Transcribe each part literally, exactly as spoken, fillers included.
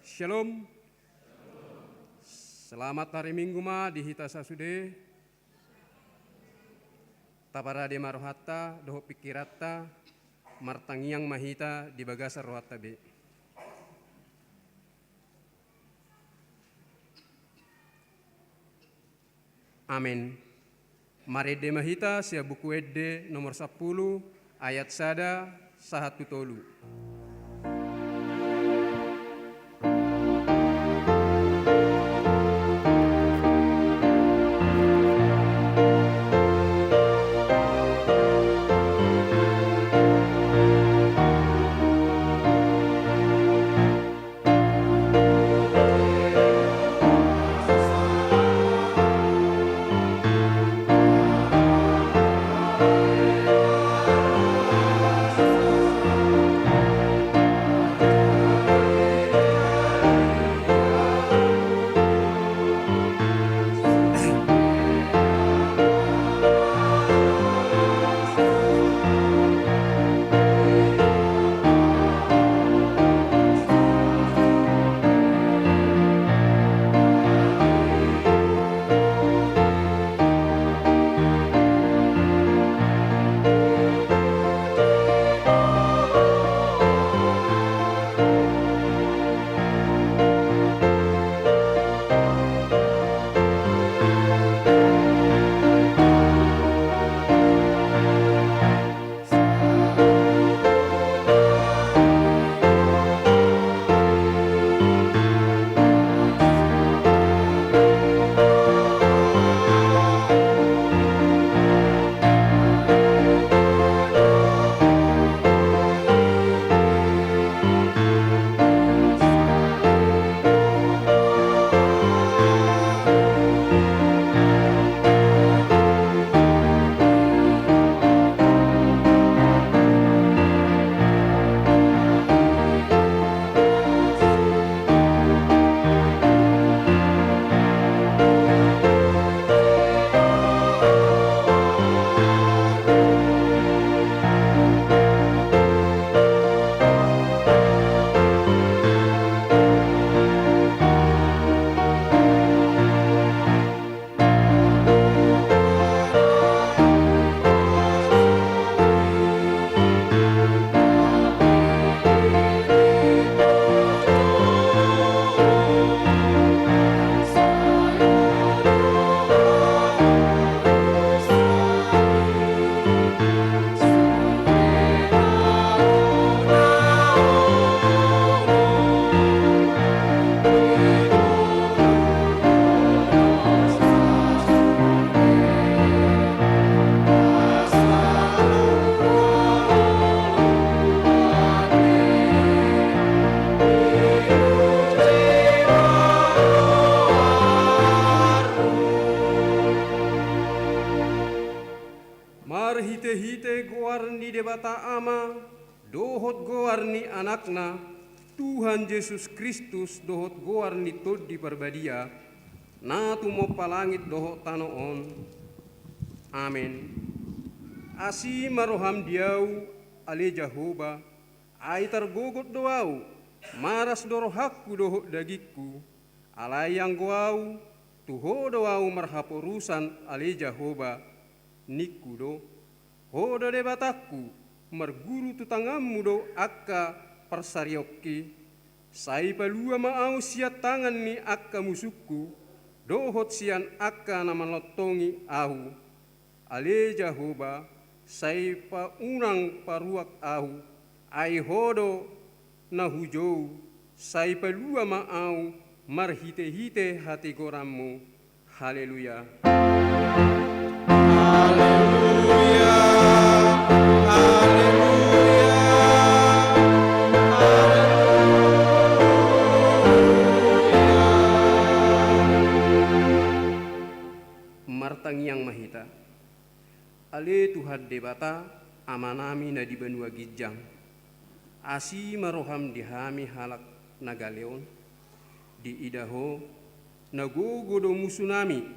Shalom. Selamat hari Minggu ma di hita sasude. Taparade ma rohanta dohot pingkiranta, martangiang ma hita di bagasan rohanta be. Amen. Marende ma hita sian Buku Ende nomor sampulu, ayat sada sahat tu tolu. Marhitehite goar ni Debata Ama, dohot goar ni Anakna, Tuhan Jesus Kristus, dohot goar ni Tondi Parbadia, na tumompa langit dohot tano on. Amen. Asi ma roham di ahu, ale Jahowa, ai targogot do ahu, maras do rohangku dohot dagingku, alai anggo ahu, tu Ho do ahu marhaporusan, ale Jahowa, ningku do. Ho do Debatangku, marguru tu tanganmu do angka parsariaonki. Sai palua ma ahu sian tangan ni angka musungku, dohot sian angka na manontongi ahu. Ale Jahowa, sai pa-, unang paruak ahu, ai Ho do na hujou, sai palua ma ahu marhitehite hatigoranmu. Haleluya. Haleluya. Haleluya. Haleluya. Martangiang ma hita. Ale Tuhan Debata, Amanami na di banua ginjang, asi ma roham di hami halak na gale on, diida Ho, na gogo do musunami,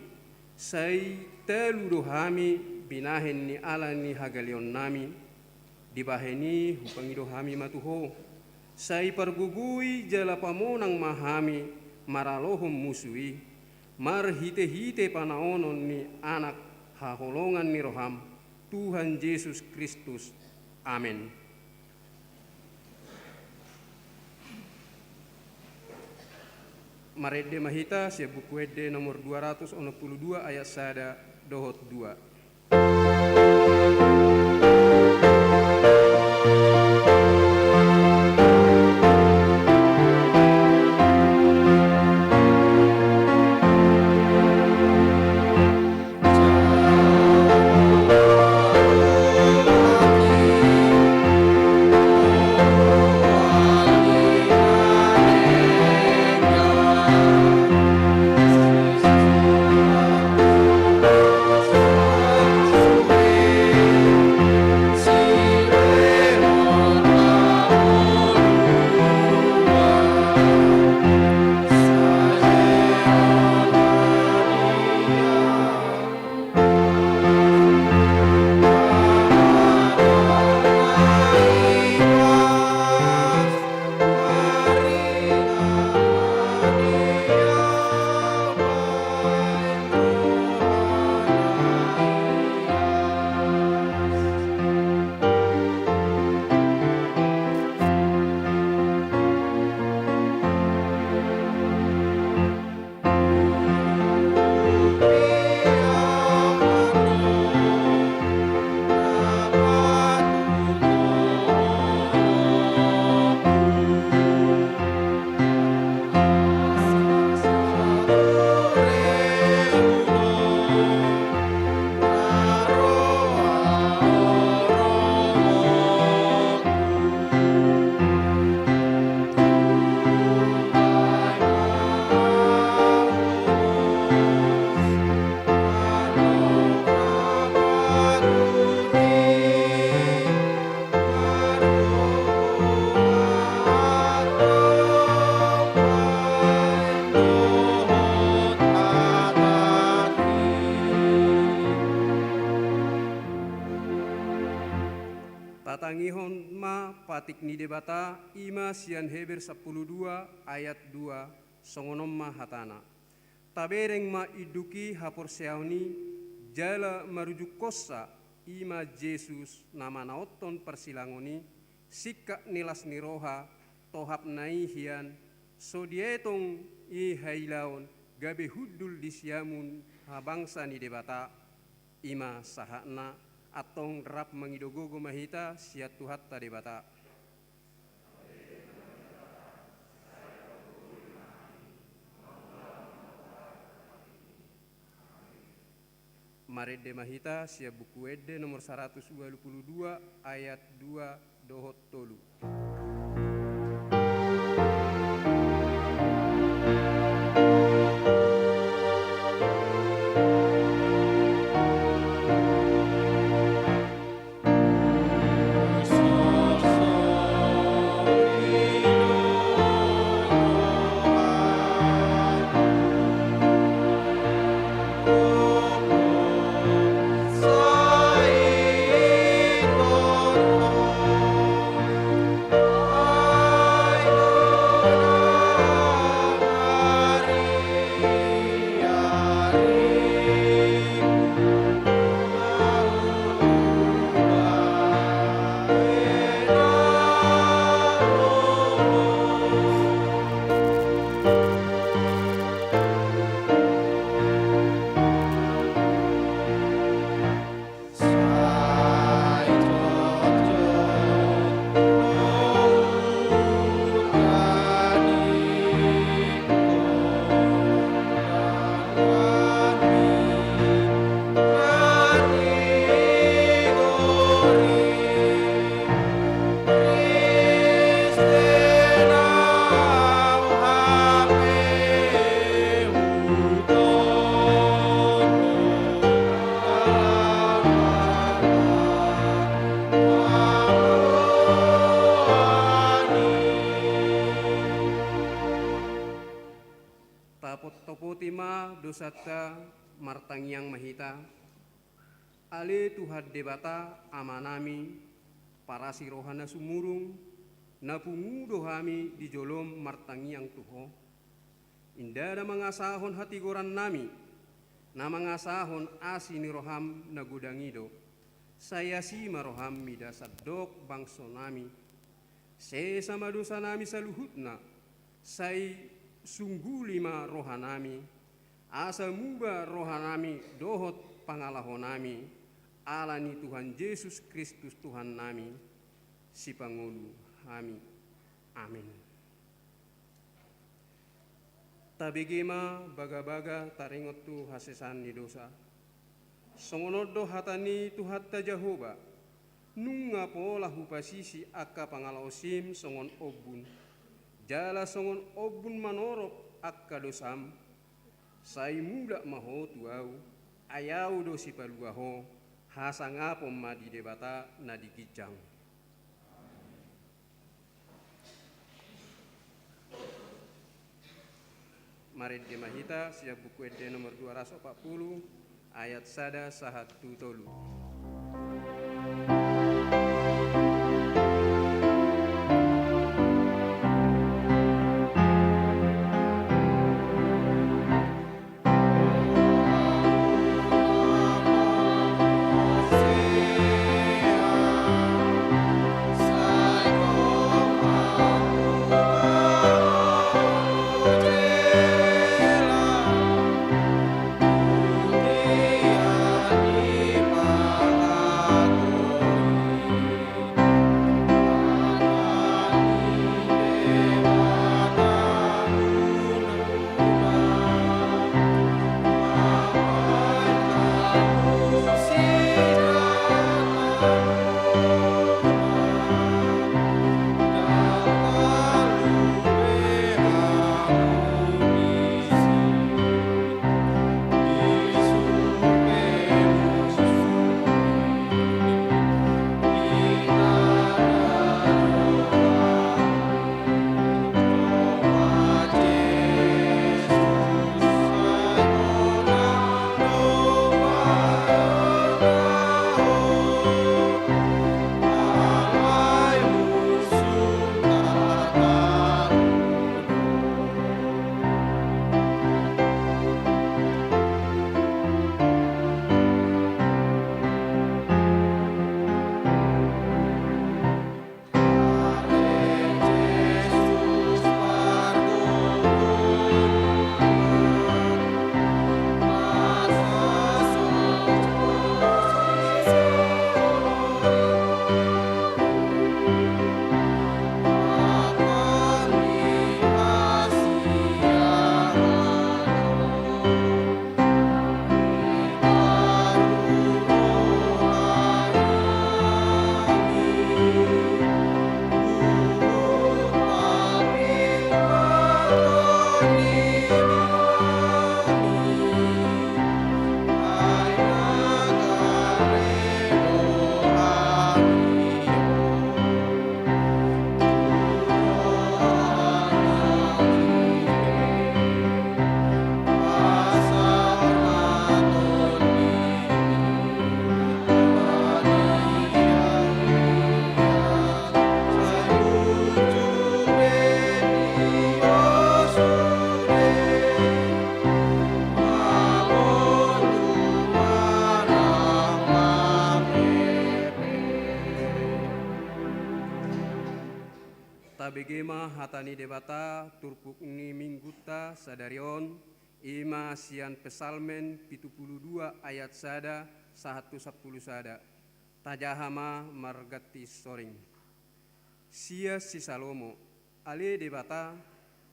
sai talu do hami binahen ni ala ni hagaleonnami, dibahen i hupangido hami ma tu Ho, Sai pargogoi jala pamonang ma hami maralohon musu i, marhitehite panaonon ni Anak haholongan ni roham, Tuhan Jesus Kristus. Amen. Marende ma hita sian Buku Ende nomor dua ratus onom pulu dua ayat sada dohot dua. Tatangihon ma patik ni Debata, i ma sian Heber sampulu dua ayat dua, songon on ma hatana. Tabereng ma induk i haporseaon i, jala marujungkonsa, i ma Jesus na manaonhon parsilangon i, singkat ni las ni roha, tohapna i hian, so dietong i hailaon, gabe hundul di siamun habangsa ni Debata. I ma sahatna. Antong rap mangido gogo ma hita sian Tuhanta Debata. Marende ma hita sian Buku Ende nomor saratus ualu pulu dua ayat dua dohot tolu. Tapottopoti ma dosanta, martangiang ma hita. Ale Tuhan Debata Amanami, parasi roha na sumurung, Na pungu do hami di jolom martangiang tu Ho. Inda na mangasahon hatigorannami, na mangasahon asi ni roham na godang i do. Sai asi ma roham mida sandok bangsonami. Sesa ma dosanami saluhutna, sai sungguli ma rohanami, asa muba rohanami dohot pangalahonami, ala ni Tuhan Jesus Kristus Tuhannami, sipangolu hami. Amin. Tabege ma bagabaga taringot tu hasesaan ni dosa. Songon on do hata ni Tuhanta Jahowa: Nunga pola hupasisi angka pangalaosim songon ombun, jala songon ombun manorop angka dosam. Sai mulak ma ho tu Ahu, ai Ahu do sipalua ho. Hasangapon ma di Debata na di ginjang. Marende ma hita sian Buku Ende nomor dua ratus opat puluh, ayat sada sahat tu tolu. Tabege ma hata ni Debata turpuk ni minggunta sadari on, i ma sian Psalmen pitu pulu dua ayat sada sahat tu sampulu sada. Tajaha ma marganti soring. Sian si Salomo. Ale Debata,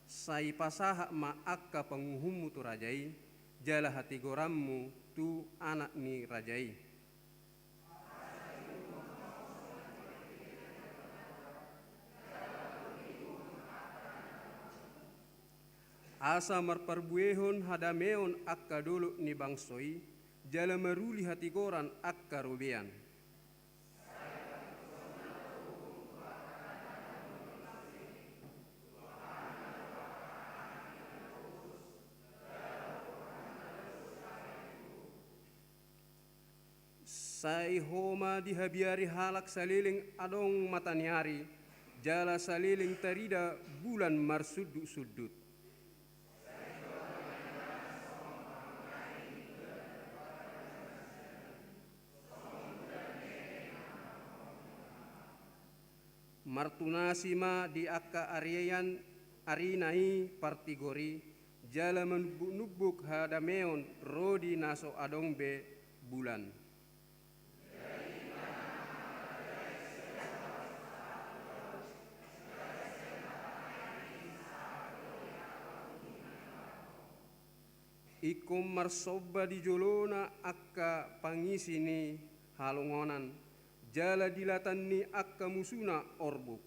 sai pasahat ma angka panguhummu tu raja i, jala hatigoranmu tu anak ni raja i. Asa marparbuehon hadameon angka dolok ni bangso i, jala maruli hatigoran angka robean. Sai ho ma dihabiari halak saleleng adong mataniari, jala saleleng tarida bulan marsundutsundut. Martunasi ma di angka arian, arina i partigor i, jala manumbuknumbuk hadameon ro di na so adong be bulan. Ingkon marsomba di jolona angka pangisi ni halongonan, jala di latan ni angka musuna orbuk.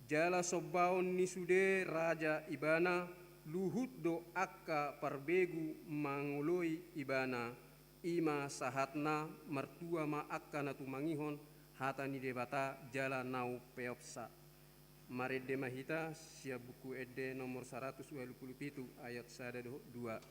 Jala sombaon ni sude raja ibana, luhut do angka parbegu mangoloi ibana. I ma sahatna. Martua ma angka na tumangihon hata ni Debata jala na umpeopsa. Marende ma hita sian Buku Ende nomor saratus ualu pulu pitu, ayat sada dohot dua.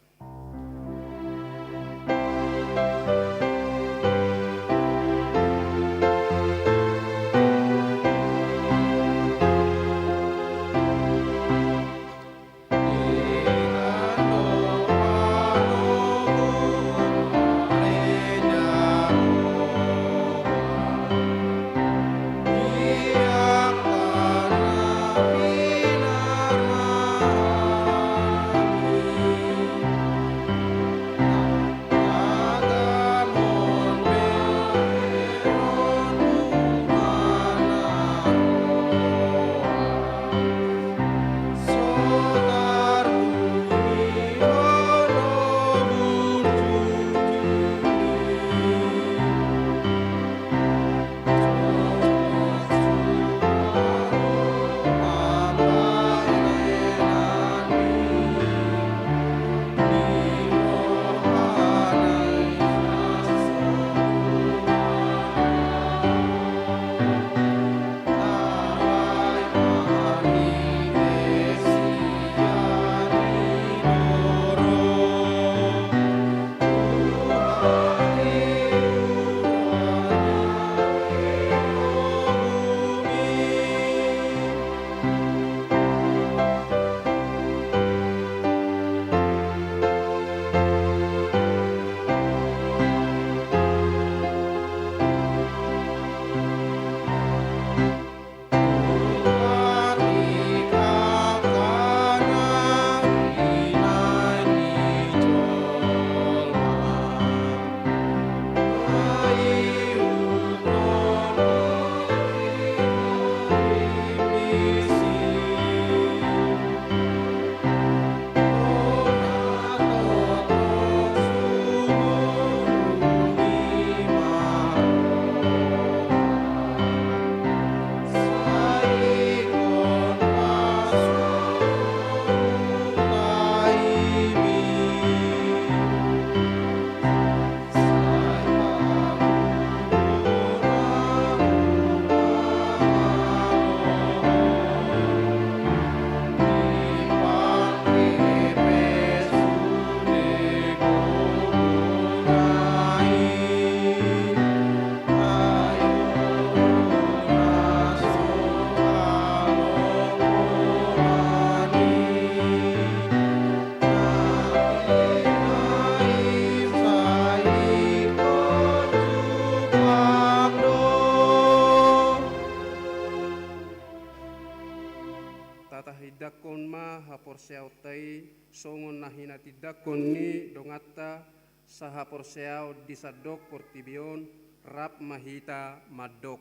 Tatahindangkon ma haporseaonta i songon na hinatindangkon ni donganta sahaporseaon di sandok portibi on, rap ma hita mandok: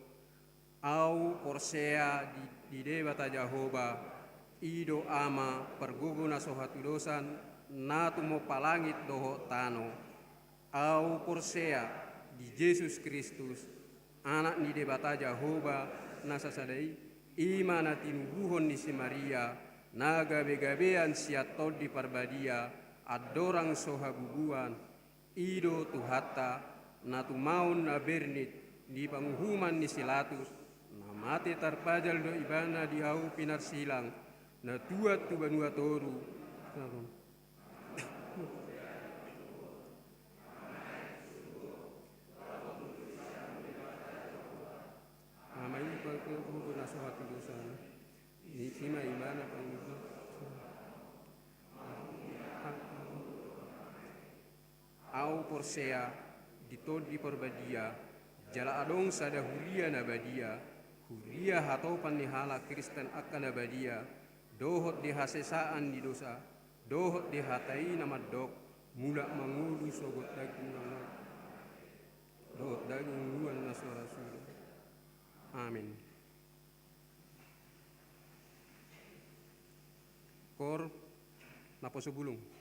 Ahu porsea di, di Debata Jahowa, i do Ama pargogo na so hatudosan, na tumompa langit dohot tano. Ahu porsea di Jesus Kristus, Anak ni Debata Jahowa na sasada i, i ma na tinubuhon ni si Maria, na gabegabean sian Tondi Parbadia, andorang so habubuan, i do Tuhanta, na tumaon na bernit di panguhuman ni si Latus, na mate tarpajal do ibana di hau pinarsilang, na tuat tu banua toru. Salam. Ama i pakai hubu na so hatilusan. Di sima imana pakai. Ahu porsea di Tondi Parbadia, jala adong sada huria na badia, huria hatopan ni halak Kristen angka na badia, dohot di hasesaan ni dosa, dohot di hata i na mandok, mulak mangolu sogot daging na, dohot daging nuan na so ra suda. Amin. Koor naposo bulung.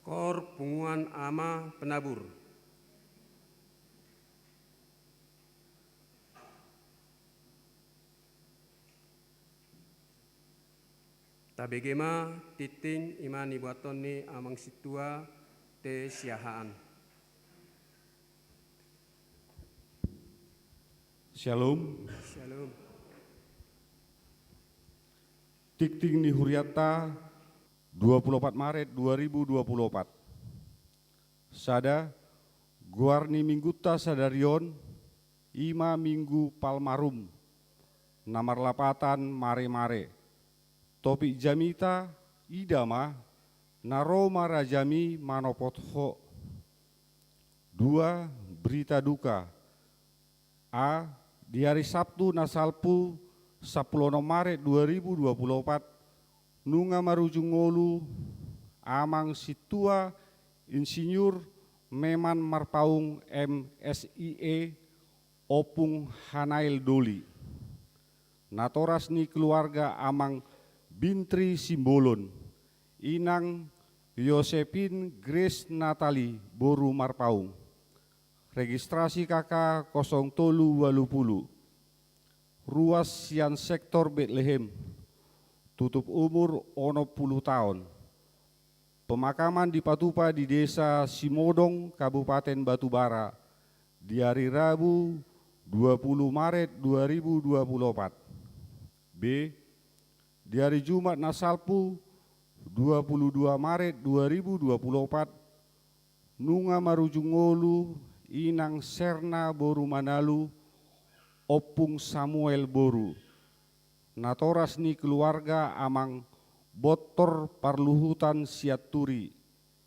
Koor punguan ama penabur. Tabege ma tingting i ma nibuathon ni amang sintua te siahaan. Syalom. Syalom. Tingting ni hurianta, dua puluh opat Maret dua ribu dua puluh opat. Sada, goar ni minggunta sadari on, i ma Minggu Palmarum, na marlapatan Mare-mare. Topik jamita, ida ma, na ro ma rajami manopot ho. Dua, berita duka. A, di ari Sabtu na salpu, sampulu onom Maret dua ribu dua puluh opat, nunga marujung ngolu amang sintua Insinyur Meman Marpaung, M Si, Ompung Hanail Doli. Natoras ni keluarga amang Bintri Simbolon, inang Yosepin Grace Natali boru Marpaung. Registrasi K K kosong tolu ualu pulu. Ruas sian sektor Betlehem. Tutup umur onom pulu taon. Pemakaman dipatupa di Desa Simodong, Kabupaten Batubara, di ari Rabu dua pulu Maret dua ribu dua pulu opat. B. Di ari Jumat na salpu dua pulu dua Maret dua ribu dua pulu opat, nunga marujung ngolu inang Serna boru Manalu, Ompung Samuel boru, natoras ni keluarga amang Bontor Parluhutan Sianturi,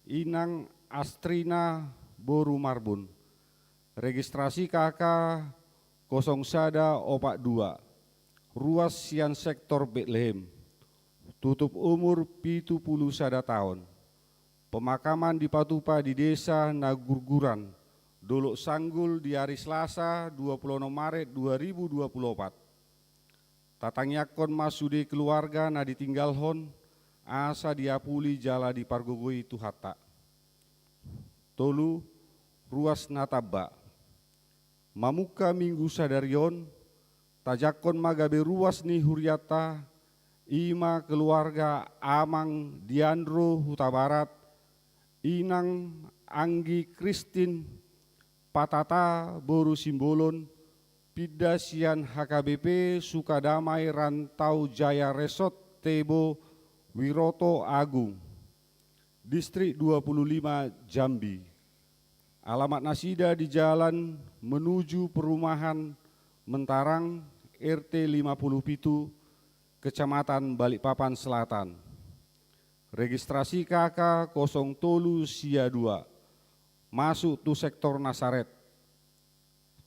inang Astrina boru Marbun. Registrasi K K kosong sada opat dua. Ruas sian sektor Betlehem. Tutup umur pitu pulu sada taon. Pemakaman dipatupa di Desa Nagurguran, Dolok Sanggul, di ari Selasa dua pulu onom Maret dua ribu dua pulu opat. Tatangiangkon ma sude keluarga na ditinggalhon, asa diapuli jala dipargogoi Tuhanta. Tolu. Ruas na tamba. Mamungka Minggu sadari on, tajangkon ma gabe ruas ni hurianta, i ma keluarga amang Diandro Hutabarat, inang Anggi Kristin Patata boru Simbolon, pinda sian H K B P Sukadamai Rantau Jaya Resort Tebo Wiroto Agung, Distrik dua pulu lima Jambi. Alamat nasida di jalan menuju perumahan Mentarang, R T lima pulu pitu, Kecamatan Balikpapan Selatan. Registrasi K K kosong tolu sia dua. Masuk tu sektor Nasaret.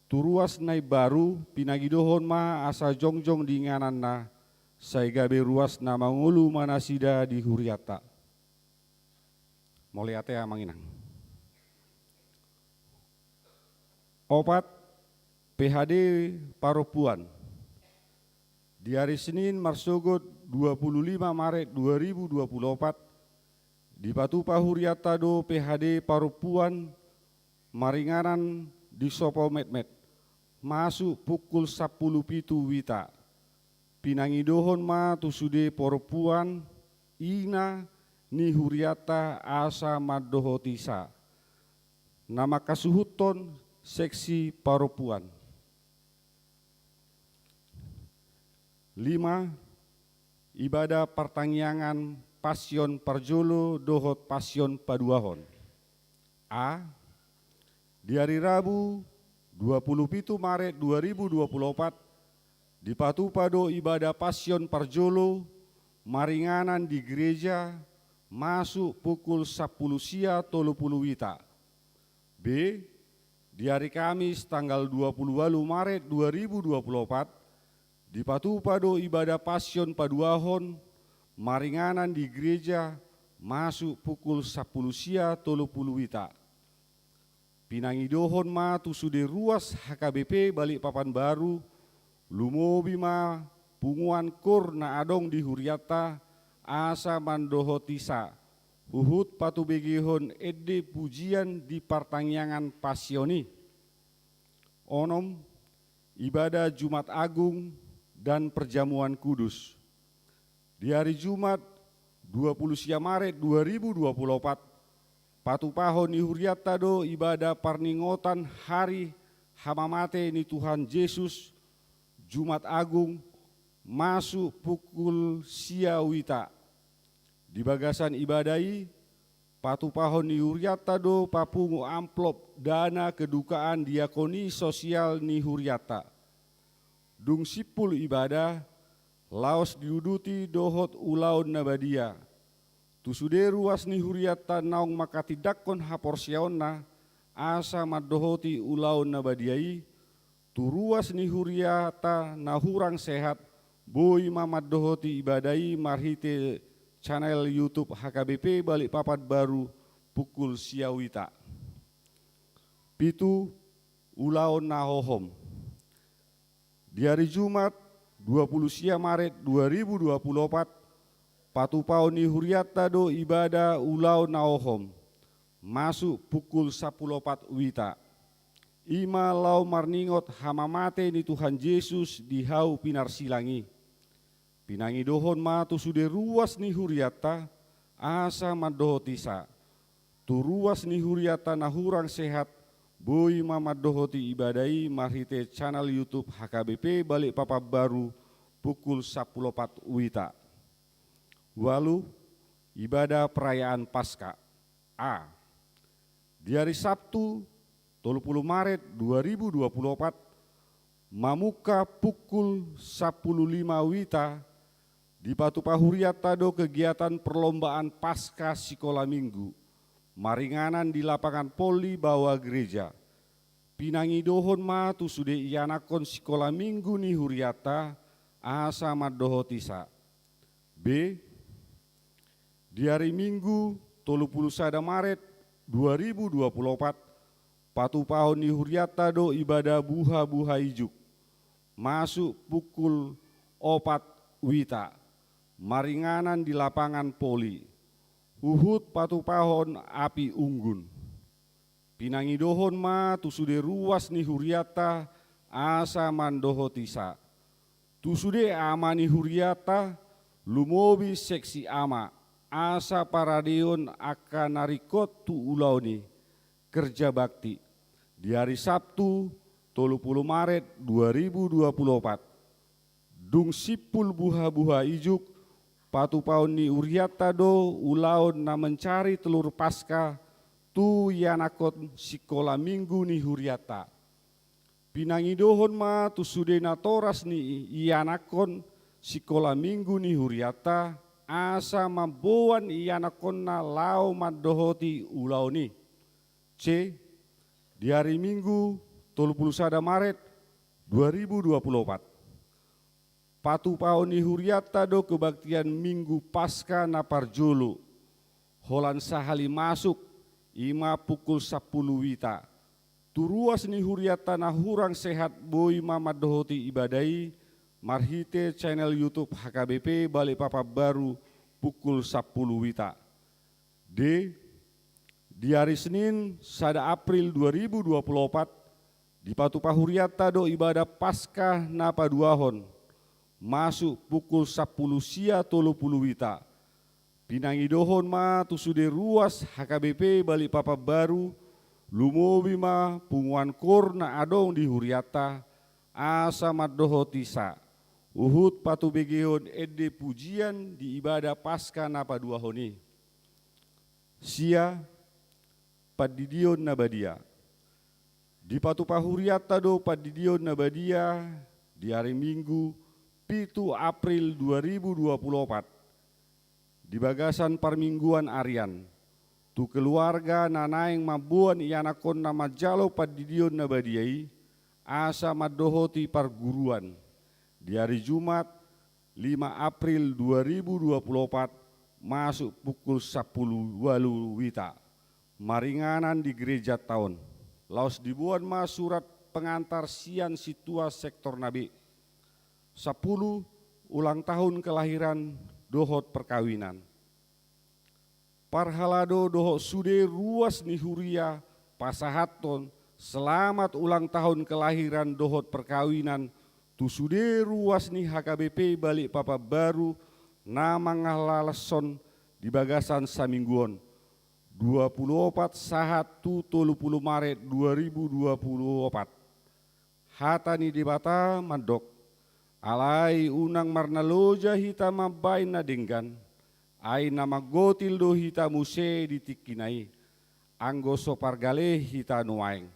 Tu ruas na imbaru, pinangidohon ma asa jongjong di ingananna, sai gabe ruas na mangolu ma nasida di hurianta. Mauliate amang inang. Opat. P H D Parompuan. Di ari Senin marsogot dua pulu lima Maret dua ribu dua pulu opat, dipatupa hurianta do P H D Parompuan maringanan di Sopo Metmet, masuk pukul sampulu pitu wita. Pinangidohon ma tu sude parompuan, ina ni hurianta asa mandohotisa. Na mangkasuhuthon seksi parompuan. Lima. Ibadah partangiangan Pasion parjolo dohot Pasion paduahon. A. Di ari Rabu dua pulu pitu Maret dua ribu dua pulu opat, dipatupa do ibadah Pasion parjolo maringanan di gereja, masuk pukul sampulu sia tolu pulu wita. B. Di ari Kamis tanggal dua pulu ualu Maret dua ribu dua pulu opat, dipatupa do ibadah Pasion paduahon maringanan di gereja, masuk pukul sampulu sia tolu pulu wita. Pinangidohon ma tu sude ruas H K B P Balikpapan Baru, lumobi ma punguan koor na adong di hurianta, asa mandohotisa, huhut patubegehon ende pujian di partangiangan Pasion i. Onom. Ibadah Jumat Agung dan Perjamuan Kudus. Di ari Jumat dua pulu sia Maret dua ribu dua pulu opat, patupahon ni hurianta do ibadah parningotan hari hamamate ni Tuhan Jesus, Jumat Agung, masuk pukul sia wita. Di bagasan ibadah i, patupahon ni hurianta do papungu amplop dana kedukaan diakoni sosial ni hurianta. Dung simpul ibadah, laos diuduti dohot ulaon na badia. Tu sude ruas ni hurianta naung mangkatindangkon haporseaonna, asa mandohoti ulaon na badia i, tu ruas ni hurianta na hurang sehat, boi ma mandohoti ibadah i marhite channel YouTube H K B P Balikpapan Baru pukul sia wita. Pitu. Ulaon na hohom. Di ari Jumat dua pulu sia Maret dua ribu dua pulu opat, patupahon ni hurianta do ibadah ulaon na hohom, masuk pukul sampulu opat wita. I ma laho marningot hamamate ni Tuhan Jesus di hau pinarsilang i. Pinangidohon ma tu sude ruas ni hurianta, asa mandohoti sa. Tu ruas ni hurianta na hurang sehat, boi ma mandohoti ibada i marhite channel YouTube H K B P Balikpapan Baru pukul sampulu opat wita. Ualu, ibada perayaan Paskah. A. Di ari Sabtu, tolu pulu Maret dua ribu dua pulu opat, mamungka pukul sampulu lima wita, dipatupa hurianta do kegiatan perlombaan Paskah Sikola Minggu, maringanan di lapangan poli baoa gereja. Pinangidohon ma tu sude ianakhon sikola minggu ni hurianta, asa mandohoti sa. B. Di ari Minggu, tolu pulu sada Maret dua ribu dua pulu opat, patupahon ni hurianta do ibada buha-buha ijuk. Masuk pukul opat wita, maringanan di lapangan poli. Huhut patupahon api unggun. Pinangidohon ma tu sude ruas ni hurianta, asa mandohoti sa. Tu sude ama ni hurianta, lumobi seksi ama, asa paradehon angka na ringkot tu ulaon i, kerja bakti. Di ari Sabtu, tolu pulu Maret dua ribu dua pulu opat. Dung simpul buha-buha ijuk, patupahon ni hurianta do ulaon na mencari telur Paskah tu ianakhon sikola minggu ni hurianta. Pinangidohon ma tu sude natoras ni ianakhon sikola minggu ni hurianta, asa mamboan ianakhonna laho mandohoti ulaon i. C. Di ari Minggu, tolu pulu sada Maret dua ribu dua pulu opat. Patupahon ni hurianta do kebaktian Minggu Paskah na parjolo. Holan sahali masuk, i ma pukul sampulu wita. Tu ruas ni hurianta na hurang sehat boi ma mandohoti ibada i, marhite channel YouTube H K B P Balikpapan Baru pukul sampulu wita. D. Di ari Senin, sada April dua ribu dua pulu opat, dipatupa hurianta do ibada Paskah na paduahon, masuk pukul sampulu sia tolu pulu wita. Pinangidohon ma tu sude ruas H K B P Balikpapan Baru, lumobi ma punguan kor na adong di hurianta, asa mandohoti sa. Huhut patubegehon ende pujian di ibada Paskah na paduahon i. Sia, pandidion na badia. Dipatupa hurianta do pandidion na badia di ari Minggu, pitu April dua ribu dua pulu opat. Di bagasan parmingguan arian. Tu keluarga na naeng mamboan ianakhonna manjalo pandidion na badia i, asa mandohoti parguruan. Di ari Jumat, lima April dua ribu dua pulu opat, masuk pukul sampulu ualu wita. Maringanan di gereja taon. Laos diboan ma surat pengantar sian sintua sektor na B. Sampulu, ulang tahun kelahiran dohot perkawinan. Parhalado dohot sude ruas ni huria pasahathon selamat ulang tahun kelahiran dohot perkawinan tu sude ruas ni H K B P Balikpapan Baru na mangalashon di bagasan saminggu on, dua pulu opat sahat tu tolu pulu Maret dua ribu dua pulu opat. Hata ni Debata mandok, alai unang marnaloja hita mambahen na denggan, ai na manggotil do hita muse di tingkina i, anggo so pargale hita nuaeng.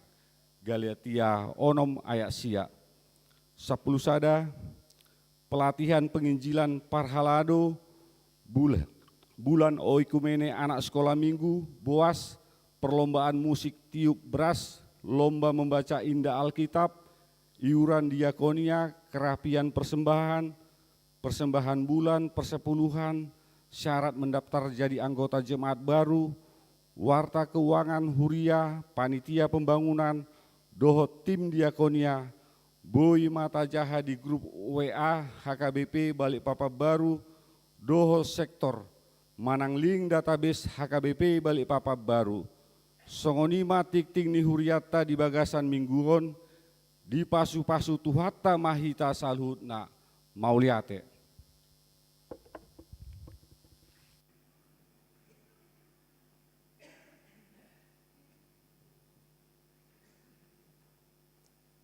Galatia onom ayat sia. Sampulu sada, pelatihan penginjilan parhalado, bul-, bulan oikumene anak sekolah minggu, boas, perlombaan musik tiup beras, lomba membaca indah Alkitab, iuran diakonia, kerapian persembahan, persembahan bulan, persepuluhan, syarat mendaftar jadi anggota jemaat baru, warta keuangan huria, panitia pembangunan, dohot tim diakonia, boi ma tajaha di grup W A H K B P Balikpapan Baru, dohot sektor, manang link database H K B P Balikpapan Baru. Songon i ma tingting ni hurianta di bagasan minggu on, dipasupasu Tuhanta ma hita saluhutna. Mauliate.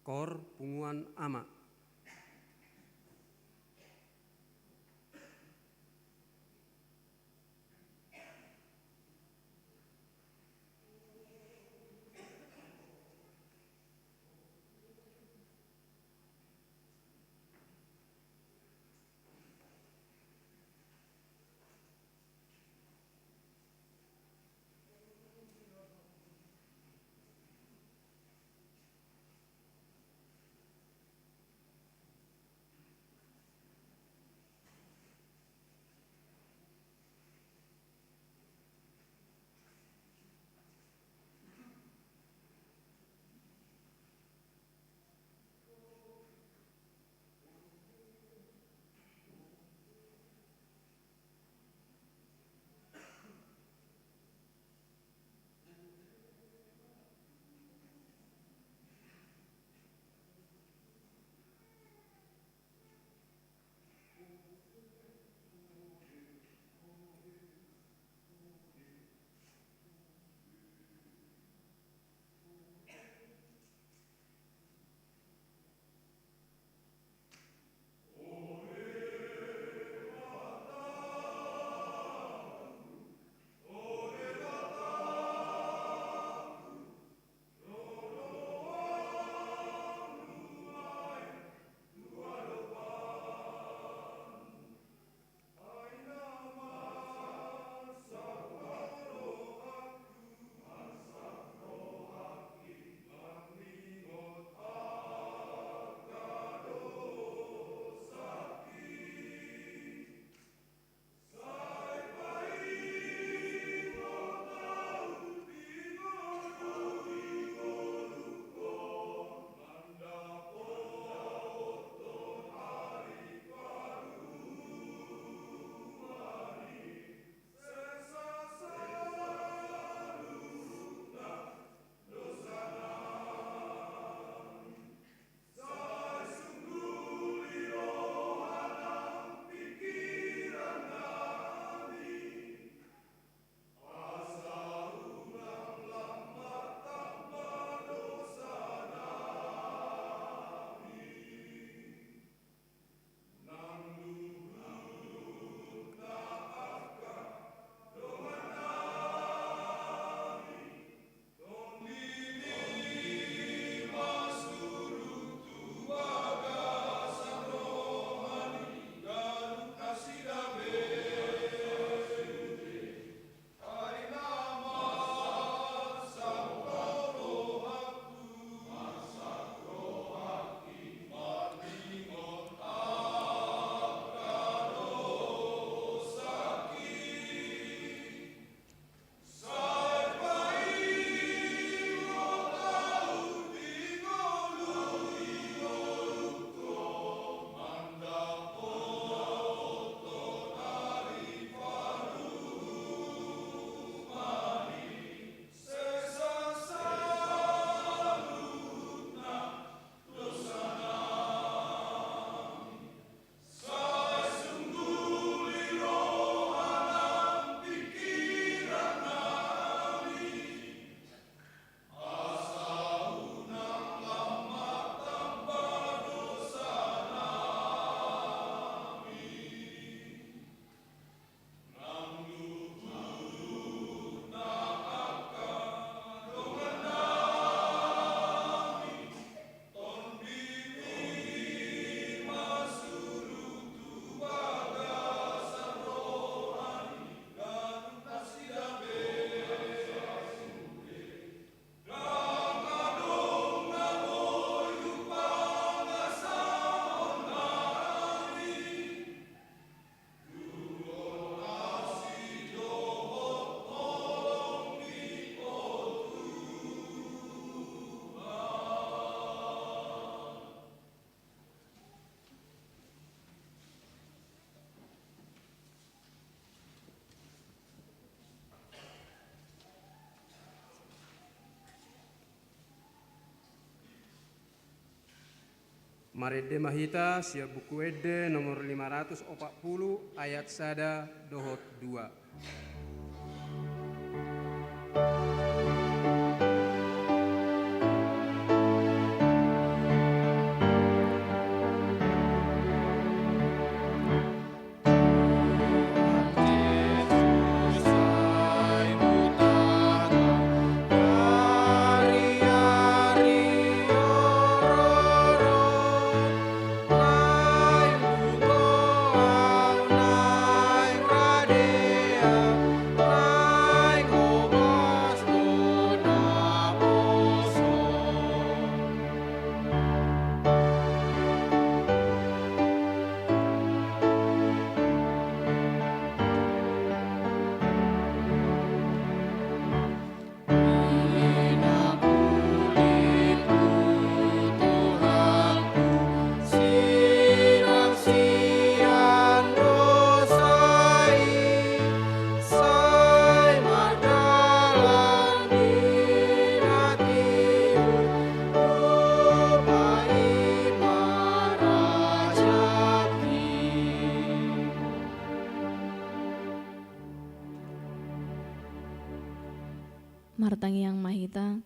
Kor Punguan Ama. Marende ma hita sian Buku Ende nomor lima ratus opat pulu ayat sada dohot dua. Martangiang ma hita.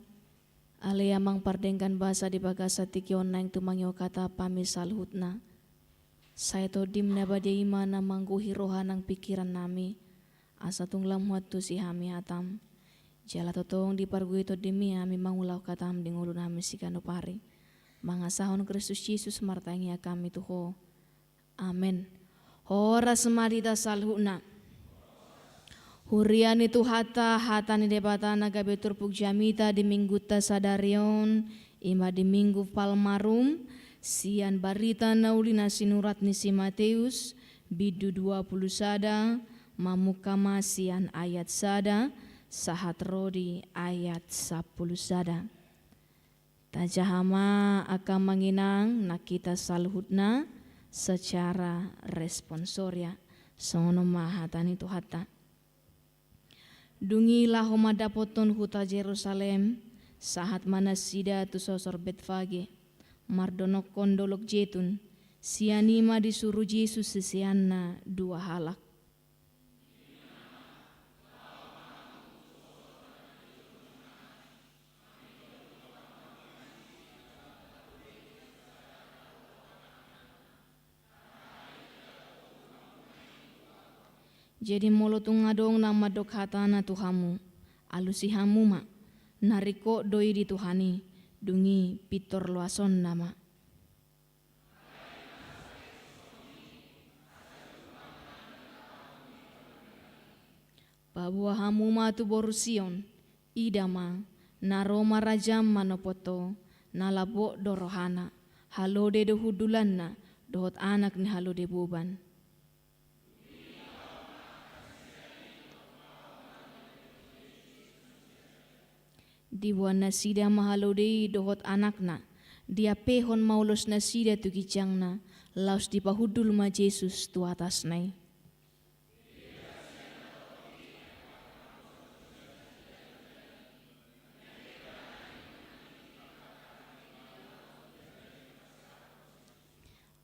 Ale Amang pardenggan basa, di bagasan tingki on naeng tumangihon hata hami saluhutna. Sai TondiM na badia i ma na manggohi roha nang pingkiran nami, asa tung lam huantusi hami hataM. Jala tongtong dipargogoi TondiM i hami mangulahon hataM di ngolu nami siganup ari. Mangasahon Kristus Jesus martangiang hami tu Ho. Amen. Horas ma di hita saluhutna. Huria ni Tuhanta, hata ni Debata na gabe turpuk jamita di Minggunta sadari on, i ma di Minggu Palmarum, sian Barita na Uli na sinurat ni si Mateus, bindu dua pulu sada, mamungka ma sian ayat sada sahat ro di ayat sampulu sada. Tajaha ma angka amang inang nang hita saluhutna secara responsoria. Songon on ma hata ni Tuhanta. Dung i laho mandapothon huta Jerusalem, sahat ma nasida tu sosor Betfage, mardonokkon dolok Jetun. Sian i ma disuru Jesus siseanna dua halak. Jadi molo tung adong na mandok hatana tu hamu, alusi hamu ma, na ringkot do i di Tuhan i, dung i pintor loasonna ma. Paboa hamu ma tu boru Sion, ida ma, na ro ma rajam manopot ho, na lambok do rohana, halode do hundulanna, dohot anak ni halode boban. Diboan nasida ma halode i dohot anakna, diampehon ma ulos nasida tu ginjangna, laos dipahundul ma Jesus tu atasna i.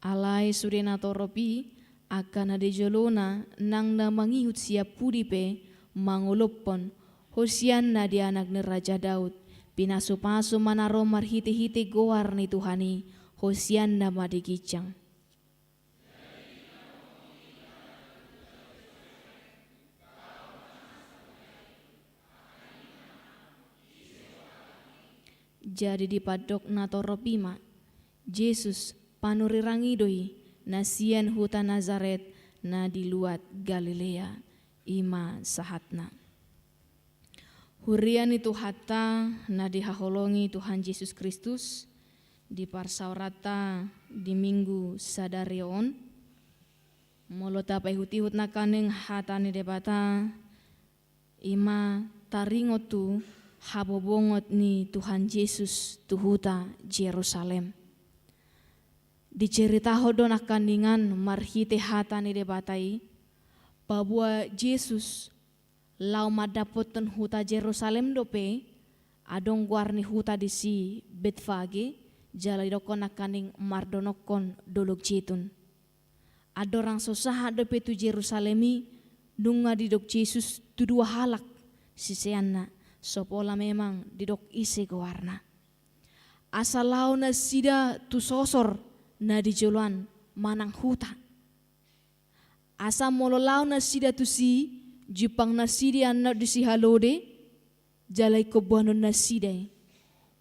Alai sude natorop i, angka na di jolona nang na mangihut sian pudi pe mangolophon, Hosianna di anak ni Raja Daud, pinasupasu ma na ro marhitehite goar ni Tuhan i, Hosianna ma di ginjang. Jadi dipandok natorop i ma, Jesus, panurirang i do i, na sian huta Nazaret, na di luat Galilea, i ma sahatna. Huria ni Tuhanta na dihaholongi Tuhan Jesus Kristus, di parsaoranta di Minggu sadari on, molo tapaihutihut nangkaning hata ni Debata, i ma taringot tu habobongot ni Tuhan Jesus tu huta Jerusalem. Diceritahon do nangkaningan marhite hata ni Debata i, paboa Jesus laho mandapothon huta Jerusalem dope, adong goar ni huta disi Betfage, jala didokkon nangkaning mardonokkon Dolok Jetun. Andorang so sahat dope tu Jerusalem i, nunga didok Jesus tu dua halak siseanna, so pola memang didok ise goarna. Asa laho nasida tu sosor na di joloan manang huta. Asa molo laho nasida tusi, jumpang nasida annon disi halode, jala ingkon boanon nasida i.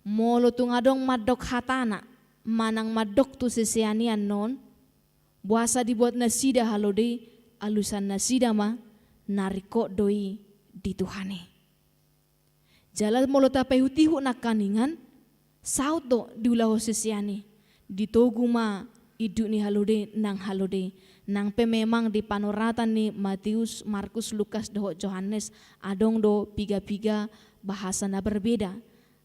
Molo tung adong mandok hatana, manang mandok tu sisean i annon, boasa dibuat nasida halode, alusan nasida ma, na ringkot do i di Tuhan i. Jala molo tapaihutihut nangkaningan, saut do diulahon sisean i, ditogu ma induk ni halode nang halode. Nang pe memang di panoratan ni Matius, Markus, Lukas dohot Johannes, adong do piga-piga bahasa na berbeda.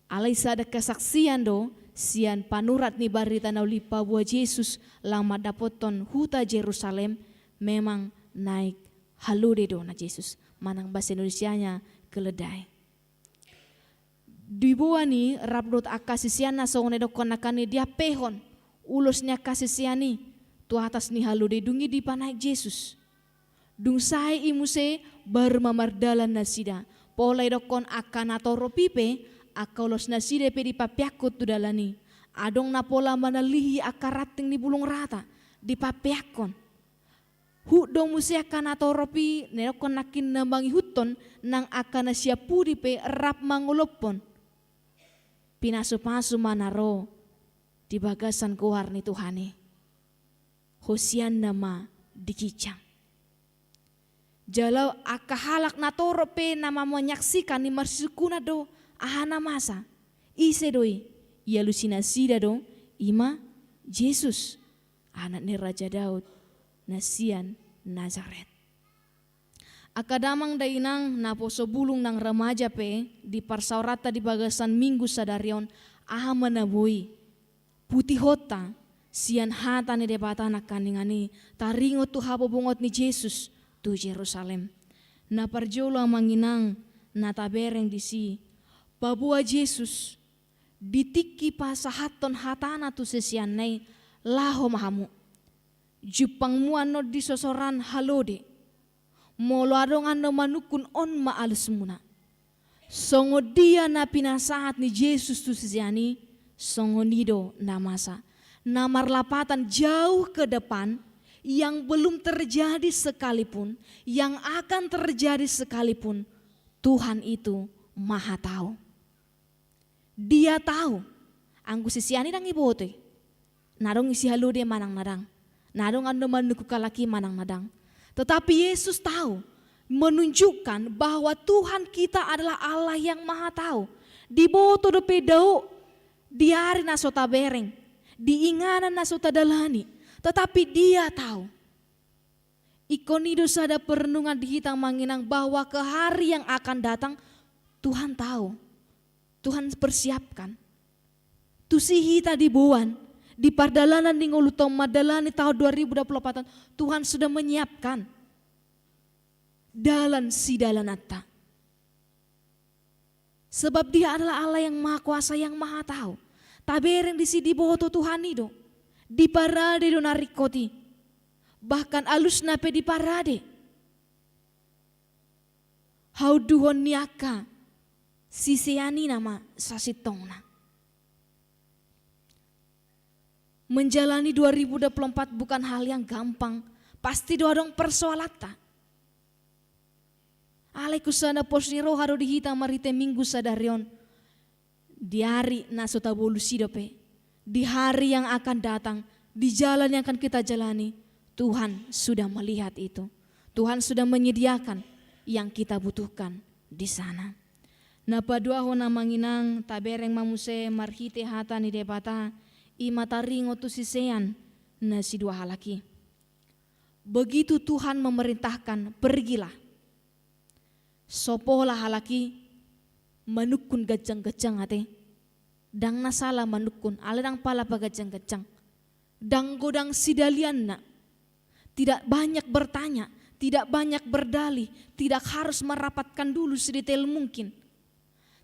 Alai sada kesaksian do, sian panurat ni Barita na Uli paboa Jesus laho mandapothon huta Jerusalem, memang naik halode do na Jesus, manang bahasa Indonesianya keledai. Diboan i rap dohot angka siseanna songon na didokkon nangkaning i, diampehon ulos ni angka sisean i tu atas ni halode, dung i dipanaek Jesus. Dung sae i muse baru ma mardalan nasida, Pola idokkon angka natorop i pe, angka ulos nasida pe dipapeakkon tu dalan i. Adong na pola manalihi angka ranting ni bulung rata, dipapeakkon. Huhut do muse angka natorop i, na idokkon nangkin na mangihuthon, nang angka na sian pudi pe rap mangolophon. Pinasupasu ma na ro di bagasan goar ni Tuhan i. Hosianna ma di ginjang. Jala angka halak natorop pe na manyaksikan i marsisungkunan do aha na masa. Ise do i? Ialusi nasida do, i ma Jesus, anak ni Raja Daud, na sian Nazaret. Angka damang dainang, naposo bulung nang remaja pe, di parsaoranta di bagasan Minggu sadari on, aha ma na boi putihonta sian hata ni Debata nangkaningan i, taringot tu habobongot ni Jesus tu Jerusalem. Na parjolo, amang inang, na tabereng disi, paboa Jesus di tingki pasahathon hatana tu siseanna i, laho ma hamu. Jumpangmu annon di sosoran halode. Molo adong annon manungkun, on ma alusmuna. Songon dia na pinasahat ni Jesus tu sisean i, songon i do na masa. Na marlapatan jauh ke depan, yang belum terjadi sekalipun, yang akan terjadi sekalipun, Tuhan itu Maha Tahu. Dia tahu. Anggo sisean i ndang iboto i, na adong i sihalode manang na ndang, na adong annon manungkun halak i manang na ndang. Tetapi Yesus tahu, menunjukkan bahwa Tuhan kita adalah Allah yang Maha Tahu. Diboto dope dao di ari na so tabereng, di inganan na so tadalani, tetapi Dia tahu. Ingkon i do sada perenungan di hita, amang inang, bahwa ke hari yang akan datang, Tuhan tahu. Tuhan persiapkan. Tusi hita diboan, di pardalanan ni ngolunta on mandalani tahun dua ribu dua puluh empat on, Tuhan sudah menyiapkan dalan sidalananta. Sebab Dia adalah Allah yang Maha Kuasa, yang Maha Tahu. Tabereng disi diboto Tuhan i do. Diparade do na ringkot i. Bahkan alusna pe diparade. Haunduhon ni angka sisean i nama sasintongna. Menjalani dua ribu dua puluh empat bukan hal yang gampang. Pasti do adong persoalanta. Alai ingkon sada pos ni roha do di hita marhite Minggu sadari on. Di ari na so tabolus i dope, di hari yang akan datang, di jalan yang akan kita jalani, Tuhan sudah melihat itu. Tuhan sudah menyediakan yang kita butuhkan di sana. Na paduahon, amang inang, tabereng ma muse marhite hata ni Debata, i ma taringot tu sisean na sidua halak i. Begitu Tuhan memerintahkan, pergilah. So pola halak i manungkun ganjang-ganjang ate. Ndang na sala manungkun, alai ndang pala paganjang-ganjang. Ndang godang sidalianna. Tidak banyak bertanya, tidak banyak berdalih, tidak harus merapatkan dulu sedetail mungkin.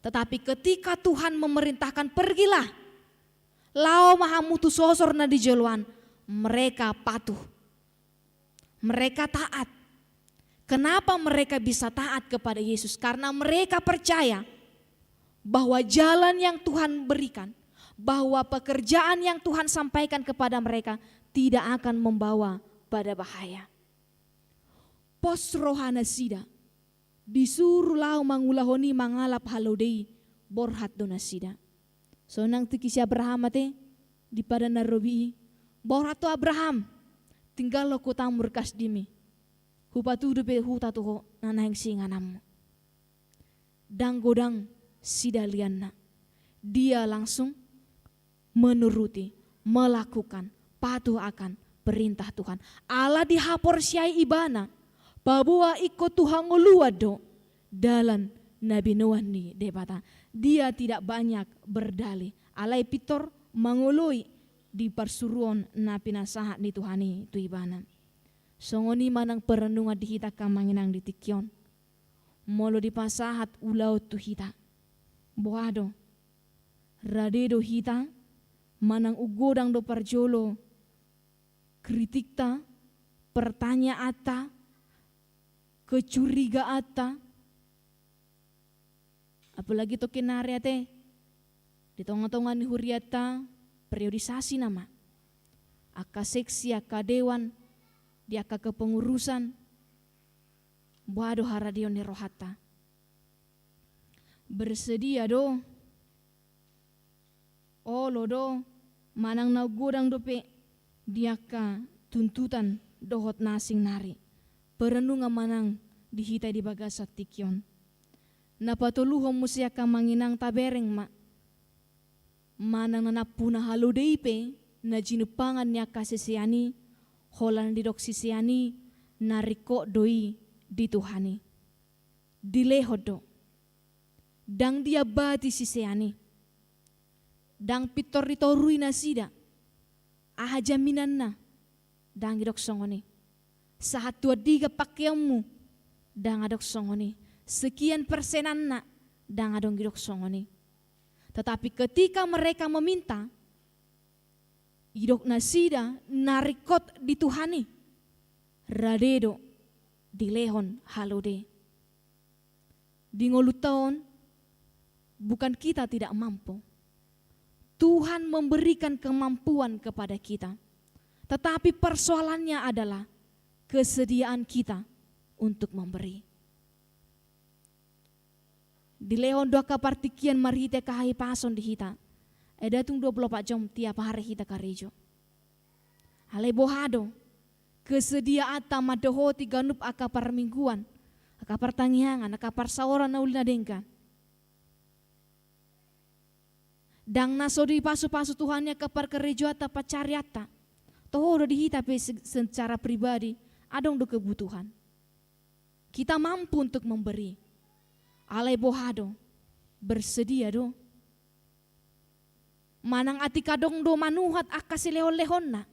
Tetapi ketika Tuhan memerintahkan, pergilah, laho ma hamu tu sosor na di joloan, mereka patuh. Mereka taat. Kenapa mereka bisa taat kepada Yesus? Karena mereka percaya bahwa jalan yang Tuhan berikan, bahwa pekerjaan yang Tuhan sampaikan kepada mereka tidak akan membawa pada bahaya. Pos roha nasida, disuru laho mangulahon i, mangalap halode i, borhat do nasida. Sonang tingki si Abraham ate, di padan na robi i, borhat tu Abraham, tinggalhon huta murkas dimi, hupatudu pe huta tu ho na naeng siingananmu. Ndang godang sidalianna. Dia langsung menuruti, melakukan, patuh akan perintah Tuhan. Ala dihaporseai ibana, paboa ingkon tu hangoluan do dalan na binoan ni Debata. Dia tidak banyak berdalih. Alai pintor mangoloi di parsuruon na pinasahat ni Tuhan i tu ibana. Songon i ma nang perenungan di hita, amang inang, di tingki on. Molo dipasahat ulaon tu hita, boha do? Rade do hita manang umgodang do parjolo kritikta, pertanyaanta, kecurigaanta, Apalagi tongkin nari ate, di tonga-tonga ni hurianta, periodisasi nama. Angka seksi, angka dewan, di angka kepengurusan, boha do haradeon ni rohanta. Bersedia do, olo do, manang na godang dope di angka tuntutan dohot na asing nari. Perenungan manang di hita di bagasan tingki on. Na patoluhon muse angka amang inang tabereng ma. Manang na nampuna halode i pe, na jinumpangan ni angka sisean i, holan didok sisean i, na ringkot do i di Tuhan i. Dilehon do. Ndang diambati sisean i. Ndang pintor ditorui nasida. Aha jaminanna? Ndang didok songon i. Sahat tu andigan pangkeonmu? Ndang adong songon i. Sekian persenanna? Ndang adong didok songon i. Tetapi ketika mereka meminta, didok nasida na ringkot di Tuhan i, rade do dilehon halode. Di ngolunta on, bukan kita tidak mampu. Tuhan memberikan kemampuan kepada kita. Tetapi persoalannya adalah kesediaan kita untuk memberi. Dilehon do angka partingkian marhite angka hahipason di hita. Ai ndang tung dua pulu opat jom tiap hari hita karejo. Alai boha do kesediaanta mandohoti ganup angka parmingguan, angka partangiangan, angka parsaoran na uli na denggan? Ndang na so dipasu-pasu Tuhan i angka parkarejoanta, pancarianta. Toho do di hita pe se-, secara pribadi adong do kebutuhan. Kita mampu untuk memberi. Alai boha do? Bersedia do? Manang atik adong do manuhat angka silehon-lehonna?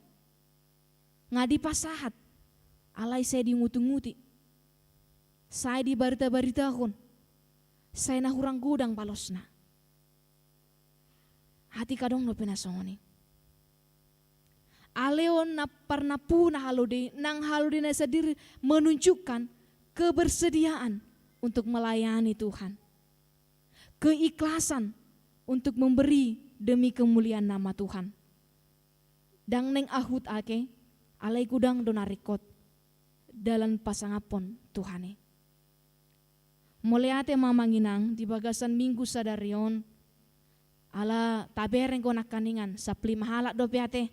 Nga dipasahat. Alai sai diungut-unguti. Sai dibarita-baritahon. Sai na hurang godang balosna. Atik adong dope na songon i? Alai on na parnampuna halode i, nang halode na sandiri menunjukkan kebersediaan untuk melayani Tuhan. Keikhlasan untuk memberi demi kemuliaan nama Tuhan. Ndang naeng ahut ake, alai godang do na ringkot dalan pasangaphon Tuhan i. Mauliate ma amang inang di bagasan minggu sadari on, ala tabereng do nangkiningan, sampulu lima halak dope ate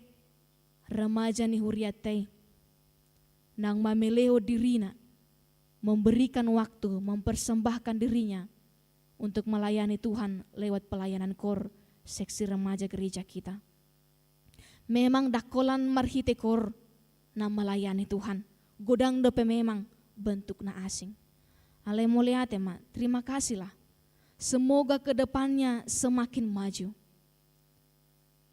remaja ni hurianta i, nang mamelehon dirina, memberikan waktu, mempersembahkan dirinya untuk melayani Tuhan lewat pelayanan kor seksi remaja gereja kita. Memang ndang holan marhite kor na melayani Tuhan, godang dope memang bentuk na asing. Alai mauliate ma, terima kasihlah. Semoga ke depannya semakin maju.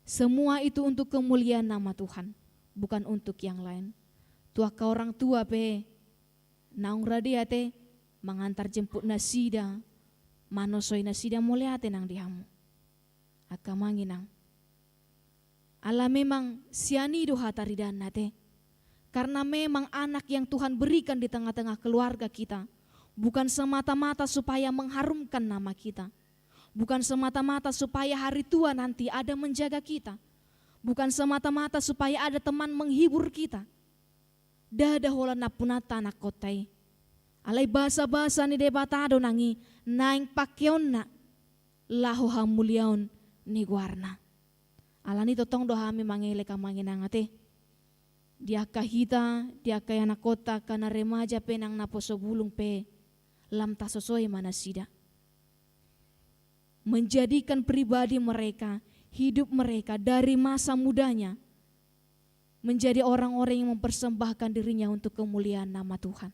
Semua itu untuk kemuliaan nama Tuhan, bukan untuk yang lain. Tu angka orang tua pe, naung rade ate mangantar jemput nasida, manosoi nasida, mauliate nang di hamu. Angka amang inang. Ala memang sian i do hataridaan ate. Karena memang anak yang Tuhan berikan di tengah-tengah keluarga kita bukan semata-mata supaya mengharumkan nama kita. Bukan semata-mata supaya hari tua nanti ada menjaga kita. Bukan semata-mata supaya ada teman menghibur kita. Ndada holan nampunanta anakkonta i. Alai basabasa ni Debata do nang i naeng pangkeonna laho hamuliaon ni goarna. Alani tongtong do hami mangelek amang inang ate. Di angka hita, di angka anakkonta, angka na remaja pe nang naposo bulung pe, lam tasosoi ma nasida. Menjadikan pribadi mereka, hidup mereka dari masa mudanya menjadi orang-orang yang mempersembahkan dirinya untuk kemuliaan nama Tuhan.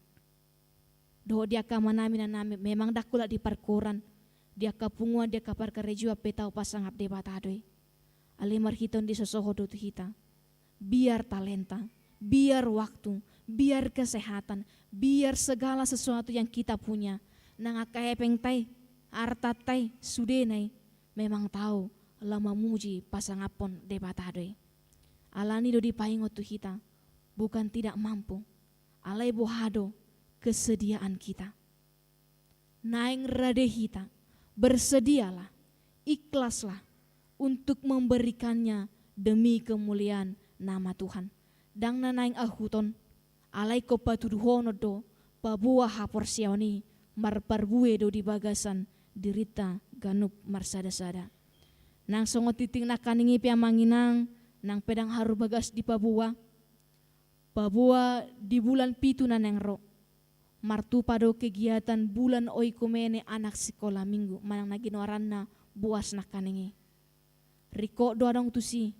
Dohot di angka amanami, inanami, memang ndang holan di parkoran, di angka punguan, di angka parkarejoan pe tau pasangap Debata do i. Alai marhite on disosohon do tu hita. Biar talenta, biar waktu, biar kesehatan, biar segala sesuatu yang kita punya, nang angka hepengta i, artanta i, sudena i, memang tau laho mamuji pasangaphon Debata do i. Alani do dipaingot tu hita, bukan tidak mampu, alai boha do kesediaan kita. Naeng rade hita, Bersedialah, ikhlaslah untuk memberikannya demi kemuliaan nama Tuhan. Ndang na naeng ahuton, alai ingkon patuduhonon do, paboa haporseaon i marparbue do di bagasan dirinta ganup marsada-sada. Nang songon tingting nangkaning i pe amang inang, nang pe ndang haru bagas dipaboa, paboa di bulan pitu na naeng ro, martupa do kegiatan bulan oikumene anak sikola minggu manang na ginoaranna boas nangkaning i. Ringkot do adong tusi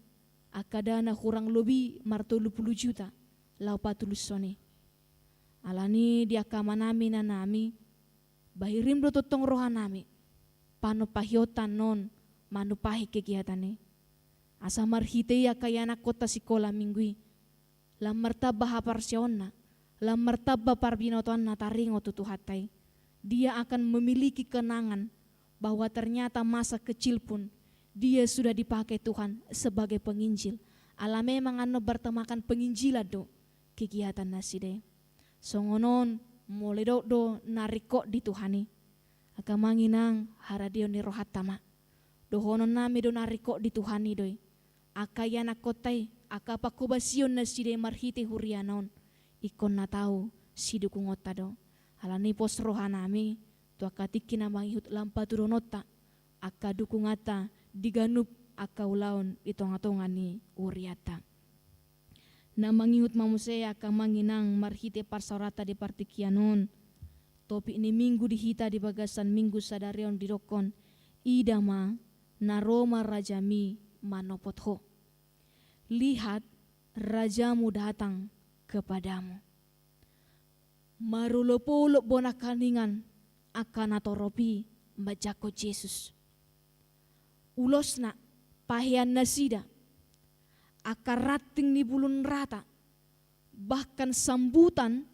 angka dana hurang lobi martolu pulu juta laho patulushon i. Alani i di angka amanami inanami, bahirim do tongtong rohanami panompahionta on manumpahi kegiatan i. Asa marhite i angka ianakhonta sikola minggu i lam martamba haporseaonna, lam martamba parbinotoanna taringot tu Tuhanta i. Dia akan memiliki kenangan bahwa ternyata masa kecil pun dia sudah dipakai Tuhan sebagai penginjil. Ala memang annon bertemakan penginjilan do kegiatan nasida i. Songon on, molo didok do na ringkot di Tuhan i, angka amang inang, haradeon ni rohanta ma. Dohononnami do na ringkot di Tuhan i do i. Angka ianakhonta i, angka panghobasion nasida i marhite huriana on, ingkon na tau sidukungonta do. Alani i pos rohanami tu angka tingki na mangihut lam patuduhononta angka dukunganta di ganup angka ulaon di tonga-tonga ni hurianta. Na mangihut ma muse angka amang inang marhite parsaoranta di partingkian on. Topik ni minggu di hita di bagasan minggu sadari on didokkon, ida ma, na ro ma rajami manopot ho. Lihat, rajamu datang kepadamu. Marolopolop bona nangkaningan angka natorop i manjangkon Jesus. Ulosna, pahean nasida, angka ranting ni bulung rata, bahkan sambutan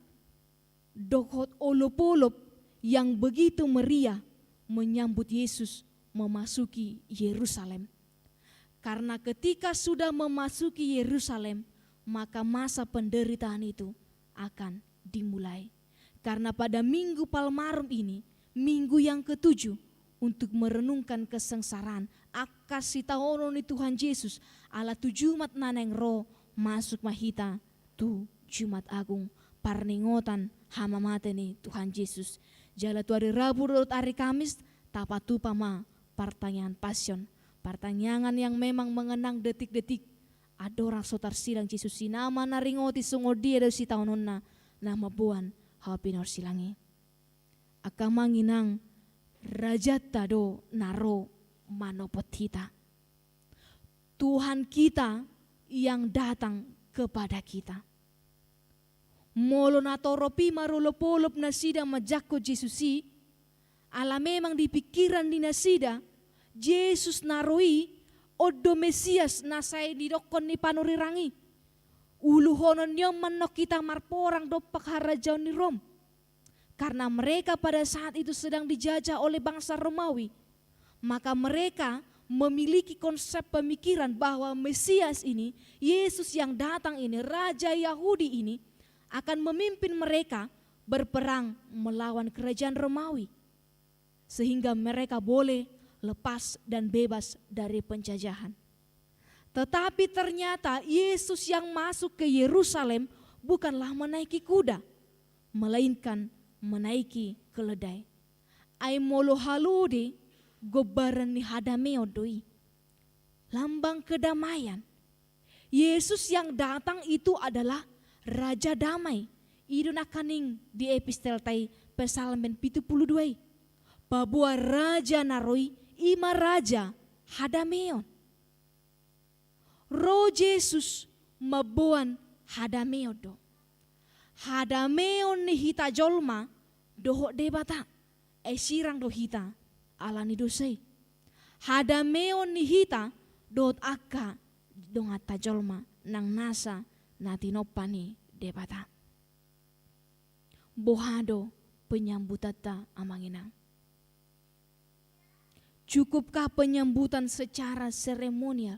dohot olopolop yang begitu meriah menyambut Yesus memasuki Yerusalem. Karena ketika sudah memasuki Yerusalem, maka masa penderitaan itu akan dimulai. Karena pada Minggu Palmarum ini, minggu yang ketujuh untuk merenungkan kesengsaraan, angka sitaonon ni Tuhan Jesus, ala tu Jumat na naeng ro, masuk ma hita tu Jumat Agung, parningotan hamamate ni Tuhan Jesus. Jala tu ari Rabu dohot ari Kamis, tapatupa ma partangiangan Pasion. Partangiangan yang memang mengenang detik-detik andorang so tarsilang Jesus i, na manaringoti songon dia do sitaononna na mamboan hau pinorsilang i. Angka amang inang, rajanta do na ro manopot hita. Tuhan kita yang datang kepada kita. Molo natorop i marolopolop nasida manjangkon Jesus i, ala memang di pingkiran ni nasida, Jesus na ro i, on do Mesias na sai nidokkon ni panurirang i. Uluhonon ni on ma annon hita marporang dompak harajaon ni Rom. Karena mereka pada saat itu sedang dijajah oleh bangsa Romawi, maka mereka memiliki konsep pemikiran bahwa Mesias ini, Yesus yang datang ini, Raja Yahudi ini, akan memimpin mereka berperang melawan kerajaan Romawi, sehingga mereka boleh lepas dan bebas dari penjajahan. Tetapi ternyata Yesus yang masuk ke Yerusalem bukanlah menaiki kuda, melainkan menaiki keledai. Ai molo halode, gombaran ni hadameon do i, lambang kedamaian. Yesus yang datang itu adalah Raja Damai. I do nangkaning di epistelta i, Psalmen pitu pulu dua i. Paboa Raja na ro i, i ma Raja hadameon. Ro Jesus mamboan hadameon do. Hadameon ni hita jolma dohot Debata, ai sirang do hita ala ni dosa i. Hadameon ni hita dohot angka donganta jolma nang nasa na tinompa ni Debata. Boha do penyambutanta, amang inang? Cukupkah penyambutan secara seremonial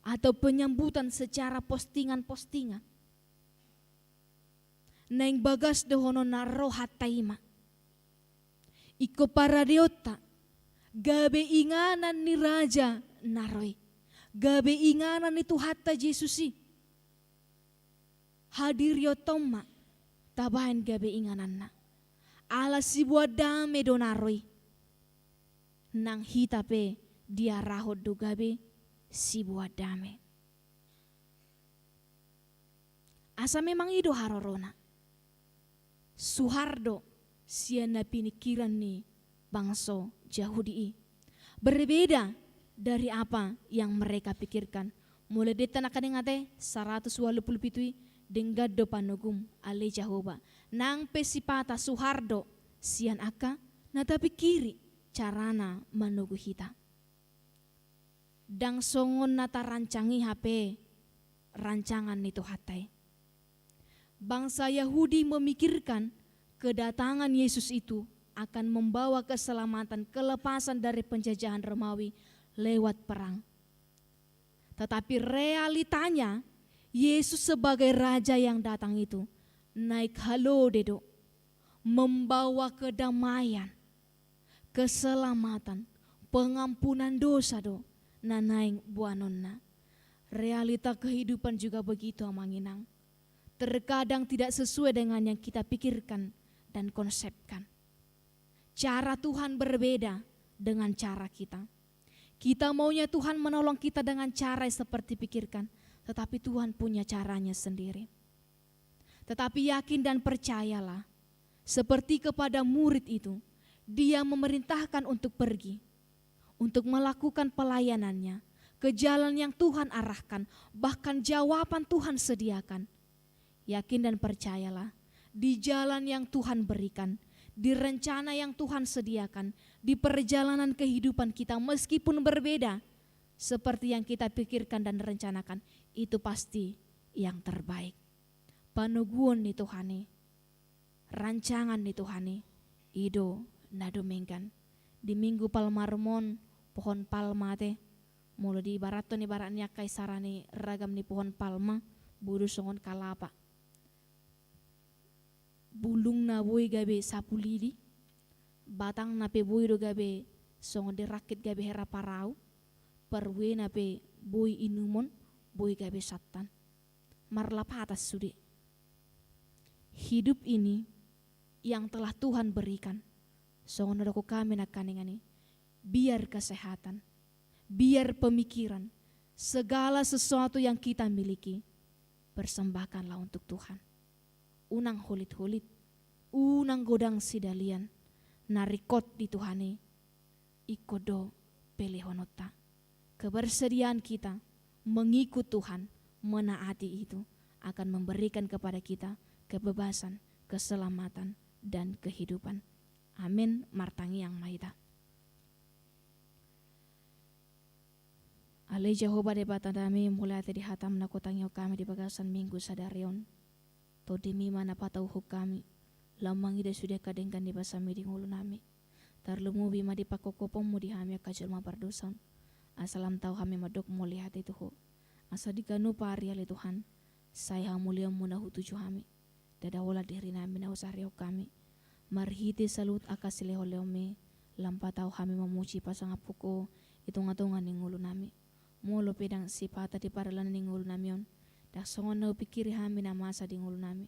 atau penyambutan secara postingan-postingan? Naeng bagas dohononna rohanta i ma. Ingkon paradeonta, Gabe inganan ni raja na ro i. Gabe inganan ni Tuhanta Jesus i. Hadirionta ma tabaen gabe ingananna. Ala siboan dame do na ro i. Nang hita pe diarahon do gabe siboan dame. Asa memang i do harorona. Suhar do sian na piningkiran ni bangso Jahudi i. Berbeda dari apa yang mereka pikirkan. Mulai di tanah kaning ate saratus walu pulu pitu i, denggan do panogum ale Jahowa. Nang pe sipata suhar do sian angka na tapingkiri carana manogu hita. Ndang songon na tarancang i hape rancangan ni Tuhanta i. Bangsa Yahudi memikirkan kedatangan Yesus itu akan membawa keselamatan, kelepasan dari penjajahan Romawi lewat perang. Tetapi realitanya, Yesus sebagai Raja yang datang itu naik halode do, membawa kedamaian, keselamatan, pengampunan dosa do na naeng boanonna. Realita kehidupan juga begitu, Amang Inang. Terkadang tidak sesuai dengan yang kita pikirkan dan konsepkan. Cara Tuhan berbeda dengan cara kita. Kita maunya Tuhan menolong kita dengan cara yang seperti pikirkan, tetapi Tuhan punya caranya sendiri. Tetapi yakin dan percayalah, seperti kepada murid itu, Dia memerintahkan untuk pergi, untuk melakukan pelayanannya, ke jalan yang Tuhan arahkan, bahkan jawaban Tuhan sediakan. Yakin dan percayalah, di jalan yang Tuhan berikan, di rencana yang Tuhan sediakan, di perjalanan kehidupan kita, meskipun berbeda seperti yang kita pikirkan dan rencanakan, itu pasti yang terbaik. Panoguon ni Tuhan i, rancangan ni Tuhan i, i do na dumenggan. Di Minggu Palmarum on, pohon palma ate, molo diibarathon ibarat ni angka isara ni ragam ni pohon palma, boi do songon kalapa. Bulungna boi gabe sapu lidi, batangna pe boi do gabe songon dirangkit gabe hera parau, paruena pe boi inumon, boi gabe santan. Marlapatan sude. Hidup ini yang telah Tuhan berikan, songon na didok hami nangkaningan i, biar kesehatan, biar pemikiran, segala sesuatu yang kita miliki, persembahkanlah untuk Tuhan. Unang holit-holit, unang godang sidalian, na ringkot di Tuhan i, ingkon do pelehononta. Kebersedia kita mengikut Tuhan, menaati itu, akan memberikan kepada kita kebebasan, keselamatan, dan kehidupan. Amin. Martangiang ma hita. Ale Jahowa Debata nami, mauliate di hataM na hutangihon hami di bagasan Minggu sadari on. TondiMi ma na patauhon hami, laho mangida sude angka denggan ni basaMi di ngolunami. Tarlumobi ma di pangkophonMu di hami angka jolma pardosa on. Asa lam tau hami mandok mauliate tu Ho. Asa di ganup ari ale Tuhan, sai hamuliaonMu na hutuju hami. Ndada holan dirinami na husarihon hami. Marhite saluhut angka silehonlehonMi, lam patau hami mamuji pasangaphon Ho, i tongatonga ni ngolunami. Molo pe ndang sipata di pardalan ni ngolunami on, ndang songon na hupingkiri hami na masa di ngolunami.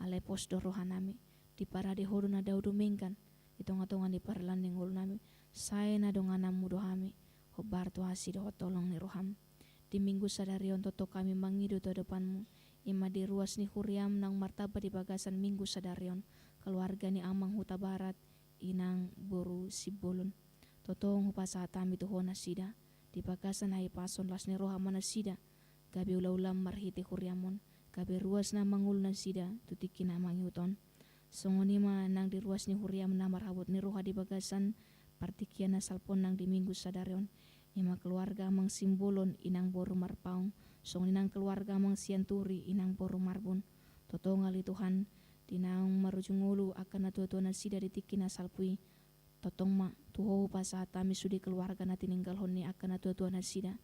Alai pos do rohanami, diparade Ho do na dao dumenggan, i tongatonga ni pardalan ni ngolunami, sai na dongananMu do hami, hombar tu asi dohot holong ni rohaM. Di Minggu sadari on tongtong hami mangido tu adopanMu, i ma di ruas ni huriaM naung martamba di bagasan Minggu sadari on, keluarga ni Amang Hutabarat, Inang boru Simbolon. Tongtong hupasahat hami tu Ho nasida, di bagasan hahipason las ni roha ma nasida, gabe ulaulaM marhite huriaM on, gabe ruas na mangolu nasida, tu tingki na mangihut on. Songon i ma nang di ruas ni huriaM na marhabot ni roha di bagasan partingkian na salpu on nang di Minggu sadari on. I ma keluarga Amang Simbolon, Inang boru Marpaung, songon i nang keluarga Amang Sianturi, Inang boru Marbun. Tongtong ale Tuhan, di naung marujung ngolu angka natuatua nasida di tingki na salpu i. Tongtong ma, tu Ho hupasahat hami sude keluarga na tininggalhon ni angka natuatua nasida.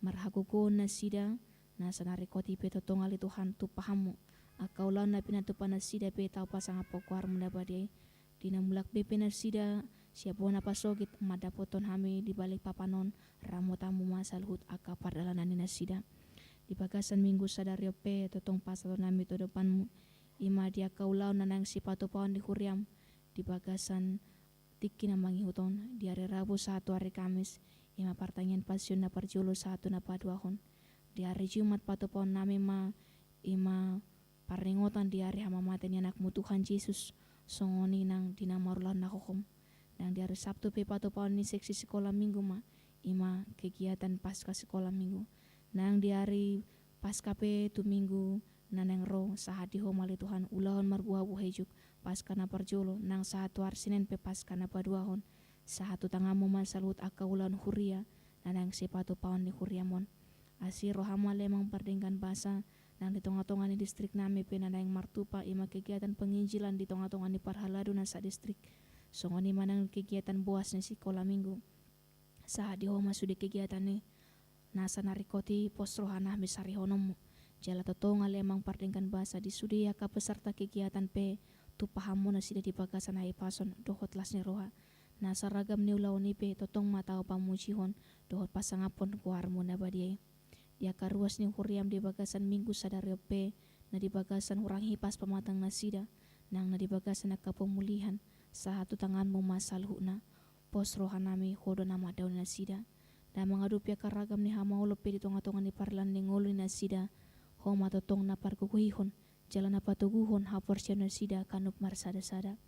Marhagogoon nasida, na asa na ringkot i pe tongtong ale Tuhan tumpahanMu. Angka ulaon na pinatupa nasida pe tau pasangaphon goarMu na badia i. Di na mulak be pe nasida, Sian bona pasogit mandapothon hami di Balikpapan on, ramotanmu ma saluhut angka pardalanan ni nasida. Di bagasan minggu sadari on pe tongtong pasahaton hami tu adopanmu, i ma di angka ulaon na naeng sipatupaon ni huriam di bagasan tingki na mangihut on, di ari Rabu sahat tu ari Kamis, i ma partangiangan Pasion na parjolo sahat tu na paduahon. Di ari Jumat patupaon nami ma, i ma parningotan di ari hamamate ni Anakmu Tuhan Jesus, songon i nang di na marulaon na hohom. Nang di ari Sabtu pe patupaon ni seksi sikola minggu ma, i ma kegiatan Paskah sikola minggu. Nang di ari Paskah pe tu minggu na naeng ro, sahat di Ho ma ale Tuhan ulaon marbuhabuha ijuk, Paskah na parjolo, nang sahat tu ari Senen pe Paskah na paduahon. Sahat tu tanganmu ma saluhut angka ulaon huria na naeng sipatupaon ni huriam on. Asi roham ale Amang pardenggan basa, nang di tongatonga ni distrik nami pe na naeng martupa, i ma kegiatan penginjilan di tongatonga ni parhalado na sadistrik. Songon i ma nang kegiatan boas ni sikola minggu. Sahat di Ho ma sude kegiatan i, nasa na ringkot i pos roha nami sarihononmu. Jala tongtong ale Amang pardenggan basa, di sude angka peserta kegiatan pe, tumpahanmu nasida di bagasan hahipason dohot las ni roha. Nasa ragam ni ulaon i pe tongtong ma tau pamujihon dohot pasangaphon goarmu na badia i. Di angka ruas ni huriam di bagasan minggu sadari on pe, na di bagasan hurang hipas pamatang nasida, nang na di bagasan angka pemulihan, sahat tu tanganmu ma saluhutna. Pos roha nami, Ho do na mandaoni nasida. Na mangadopi angka ragam ni hamaolon pe di tongatonga ni pardalanan ni ngolu ni nasida, Ho ma tongtong na pargogoihon jala na patoguhon haporseaon nasida ganup marsadasada.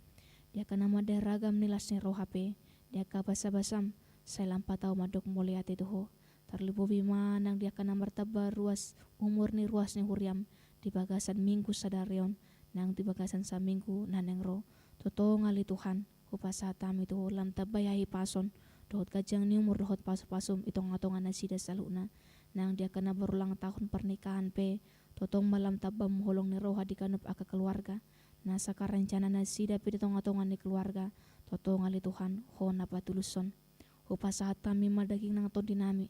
Di angka na mandai ragam ni las ni roha pe, di angka basabasam, sai lam patau mandok mauliate tu Ho. Tarlumobi ma nang di angka na martamba ruas umur ni ruas ni huriam di bagasan minggu sadari on, nang di bagasan saminggu na naeng ro. Tongtong ale Tuhan, hupasahat hami tu Ho lam tambai hahipason dohot ganjang ni umur dohot pasupasum i tongatonga nasida saluhutna. Nang di angka na berulang tahun pernikahan pe, tongtong ma lam tamba holong ni roha di ganup angka keluarga. Nasa angka rencana nasida pe di tongatonga ni keluarga, tongtong ale Tuhan, Ho na patulushon. Hupasahat hami ma daging nang tondi nami,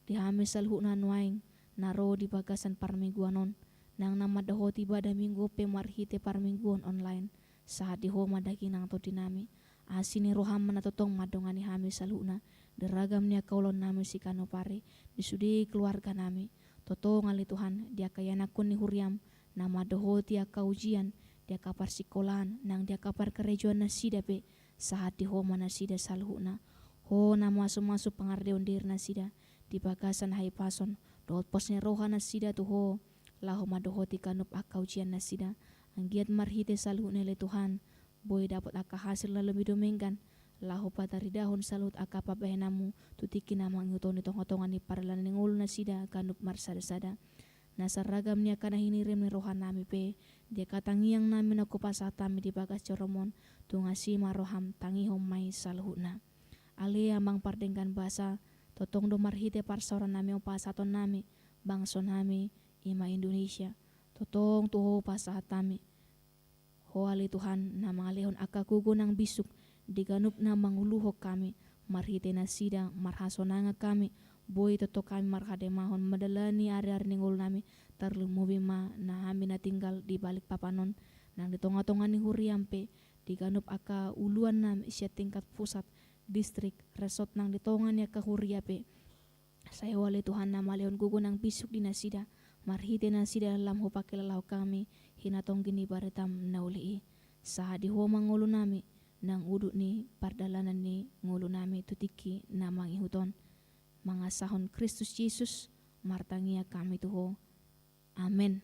di hami saluhutna nuaeng na ro di bagasan parmingguan on, nang na mandohoti ibadah minggu on pe marhite parmingguon online. Sahat di Ho ma daging nang tondi nami. Asi ni roham ma na tongtong mandongani hami saluhutna di ragam ni angka ulaon nami siganup ari, di sude keluarga nami. Tongtong ale Tuhan, di angka ianakhon ni huriam na mandohoti angka ujian, di angka parsingkolaan, nang di angka parkarejoan nasida pe, sahat di Ho ma nasida saluhutna. Ho na mamasumasu pangardeon diri nasida di bagasan hahipason dohot pos ni roha nasida tu Ho, laho mandohoti ganup angka ujian nasida. Anggiat marhite saluhutna ale Tuhan, boi dapot angka hasil na lobi dumenggan, laho pataridahon saluhut angka pambahenanmu tu tingki na mangihut on di tongatonga ni pardalanan ni ngolu nasida ganup marsadasada. Nasa ragam ni angka na hinirim ni roha nami pe, di angka tangiang nami na hupasahat hami di bagas joroM on, tung asi ma roham, tangihon ma i saluhutna. Ale Amang pardenggan basa, tongtong do marhite parsaoran nami on pasahaton nami bangso nami, i ma Indonesia. Tongtong tu Ho pasahat hami. Ho ale Tuhan, na mangalehon angka gogo nang bisuk di ganup na manguluhon hami, marhite nasida marhasonangan hami, boi tongtong hami marhademahon mandalani ariari ni ngolu nami, tarlumobi ma na hami na tinggal di Balikpapan on, nang di tongatonga ni huriam pe, di ganup angka uluan nami sian tingkat pusat, distrik, resort nang di tonga ni angka huria pe. Sai Ho ale Tuhan na mangalehon gogo nang bisuk di nasida, marhite nasida lam hupangkilalahon hami hinatonggi ni baretam na uli i. Sahat di Ho ma ngolu nami, nang udut ni pardalanan ni ngolu nami tu tingki na mangihut on. Mangasahon Kristus Jesus, martangiang hami tu Ho. Amen.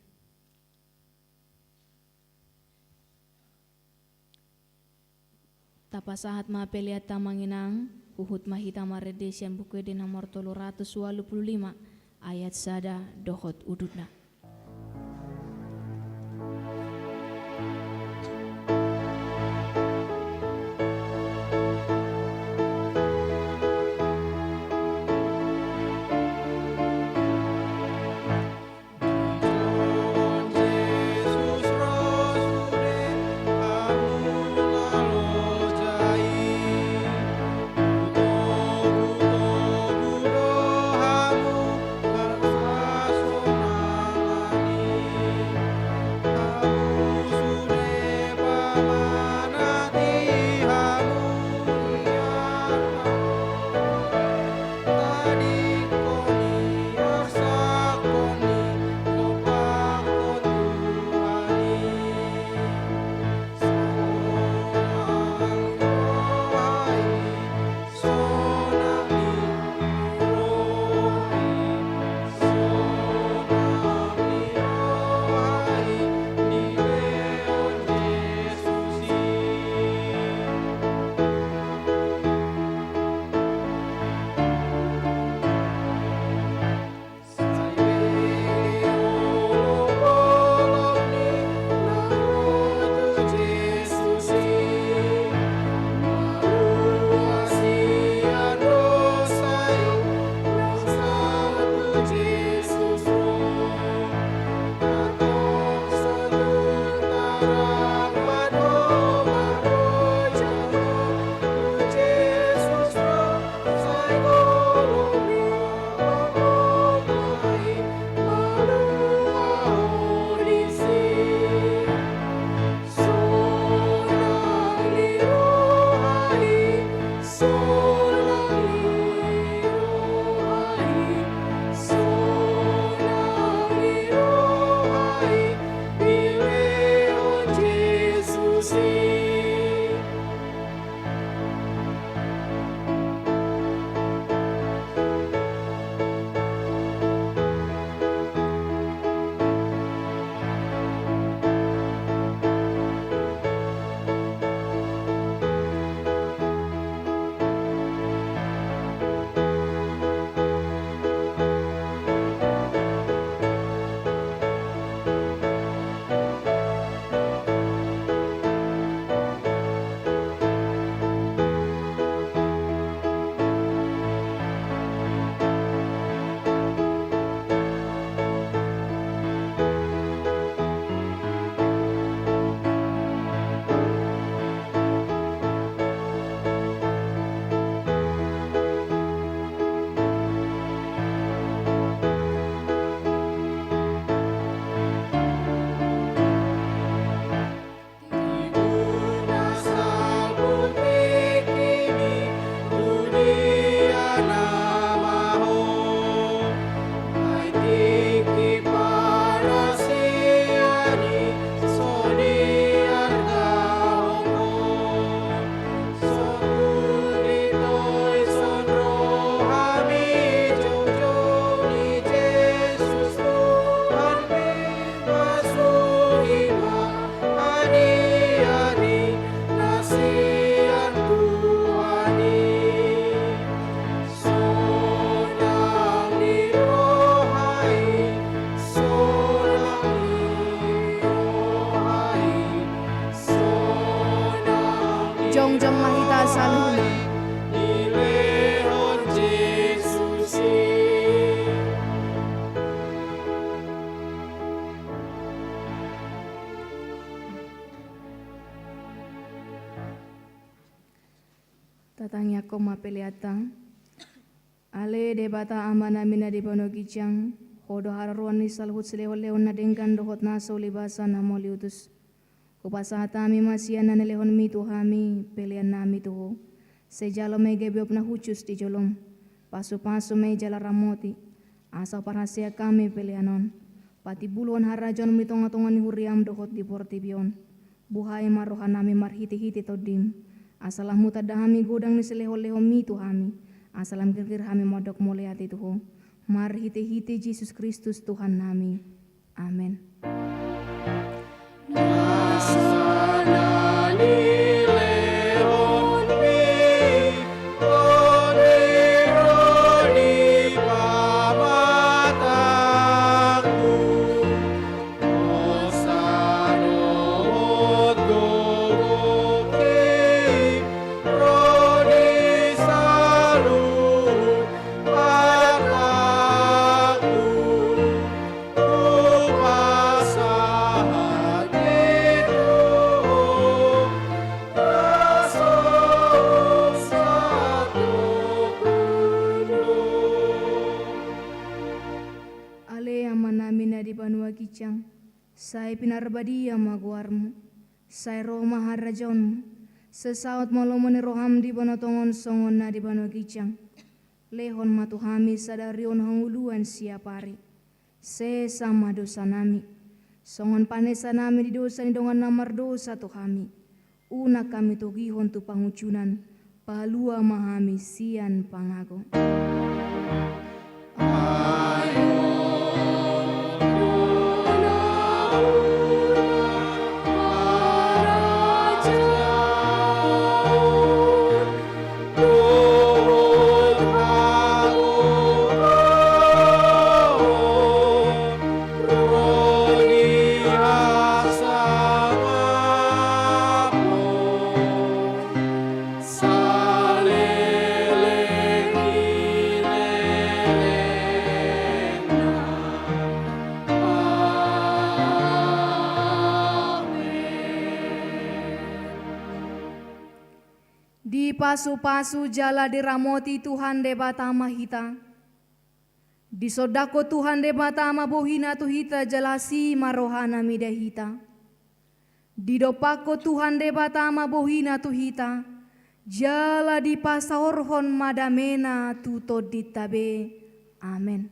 Tapasahat ma pelean ta amang inang, huhut ma hita marende sian Buku Ende nomor tolu ratus ualu pulu lima, ayat sada dohot udutna. Saluhutna. Dilehon Jesus i. Tatangiangkon ma peleanta. Ale Debata Amanami na di banua ginjang, Ho do haroroan ni saluhut silehonlehon na denggan dohot na so ulibasan na mauliutus. Hupasahat hami ma sian na nilehonMi tu hami peleannami tu Ho. Sai jalo ma i gabe uap na hushus di joloM. Pasupasu ma i jala ramoti, asa huparhaseang hami pelean on patimbulhon harajaonMu di tongatonga ni huriaM dohot di portibi on. Buhai ma rohanami marhitehite TondiM, asa lam hutanda hami godang ni silehonlehonMi tu hami, asa lam girgir hami mandok mauliate tu Ho. Marhitehite Jesus Kristus Tuhannami. Amen. Ale Amanami na di banua ginjang, sai pinarbadia ma goarMu, sai ro ma harajaonMu, sai saut ma lomo ni rohaM di banua tonga on songon na di banua ginjang. Lehon ma tu hami sadari on hangoluan siapari. Sesa ma dosanami, songon panesanami di dosa ni dongan na mardosa tu hami. Unang hami togihon tu pangunjunan, palua ma hami sian pangago. Dipasupasu jala diramoti Tuhan Debata ma hita. Disondangkon Tuhan Debata ma bohiNa tu hita jala asi ma rohaNa mida hita. Didompakkon Tuhan Debata ma bohiNa tu hita, jala dipasaorhon ma dameNa tu tondinta be. Amen.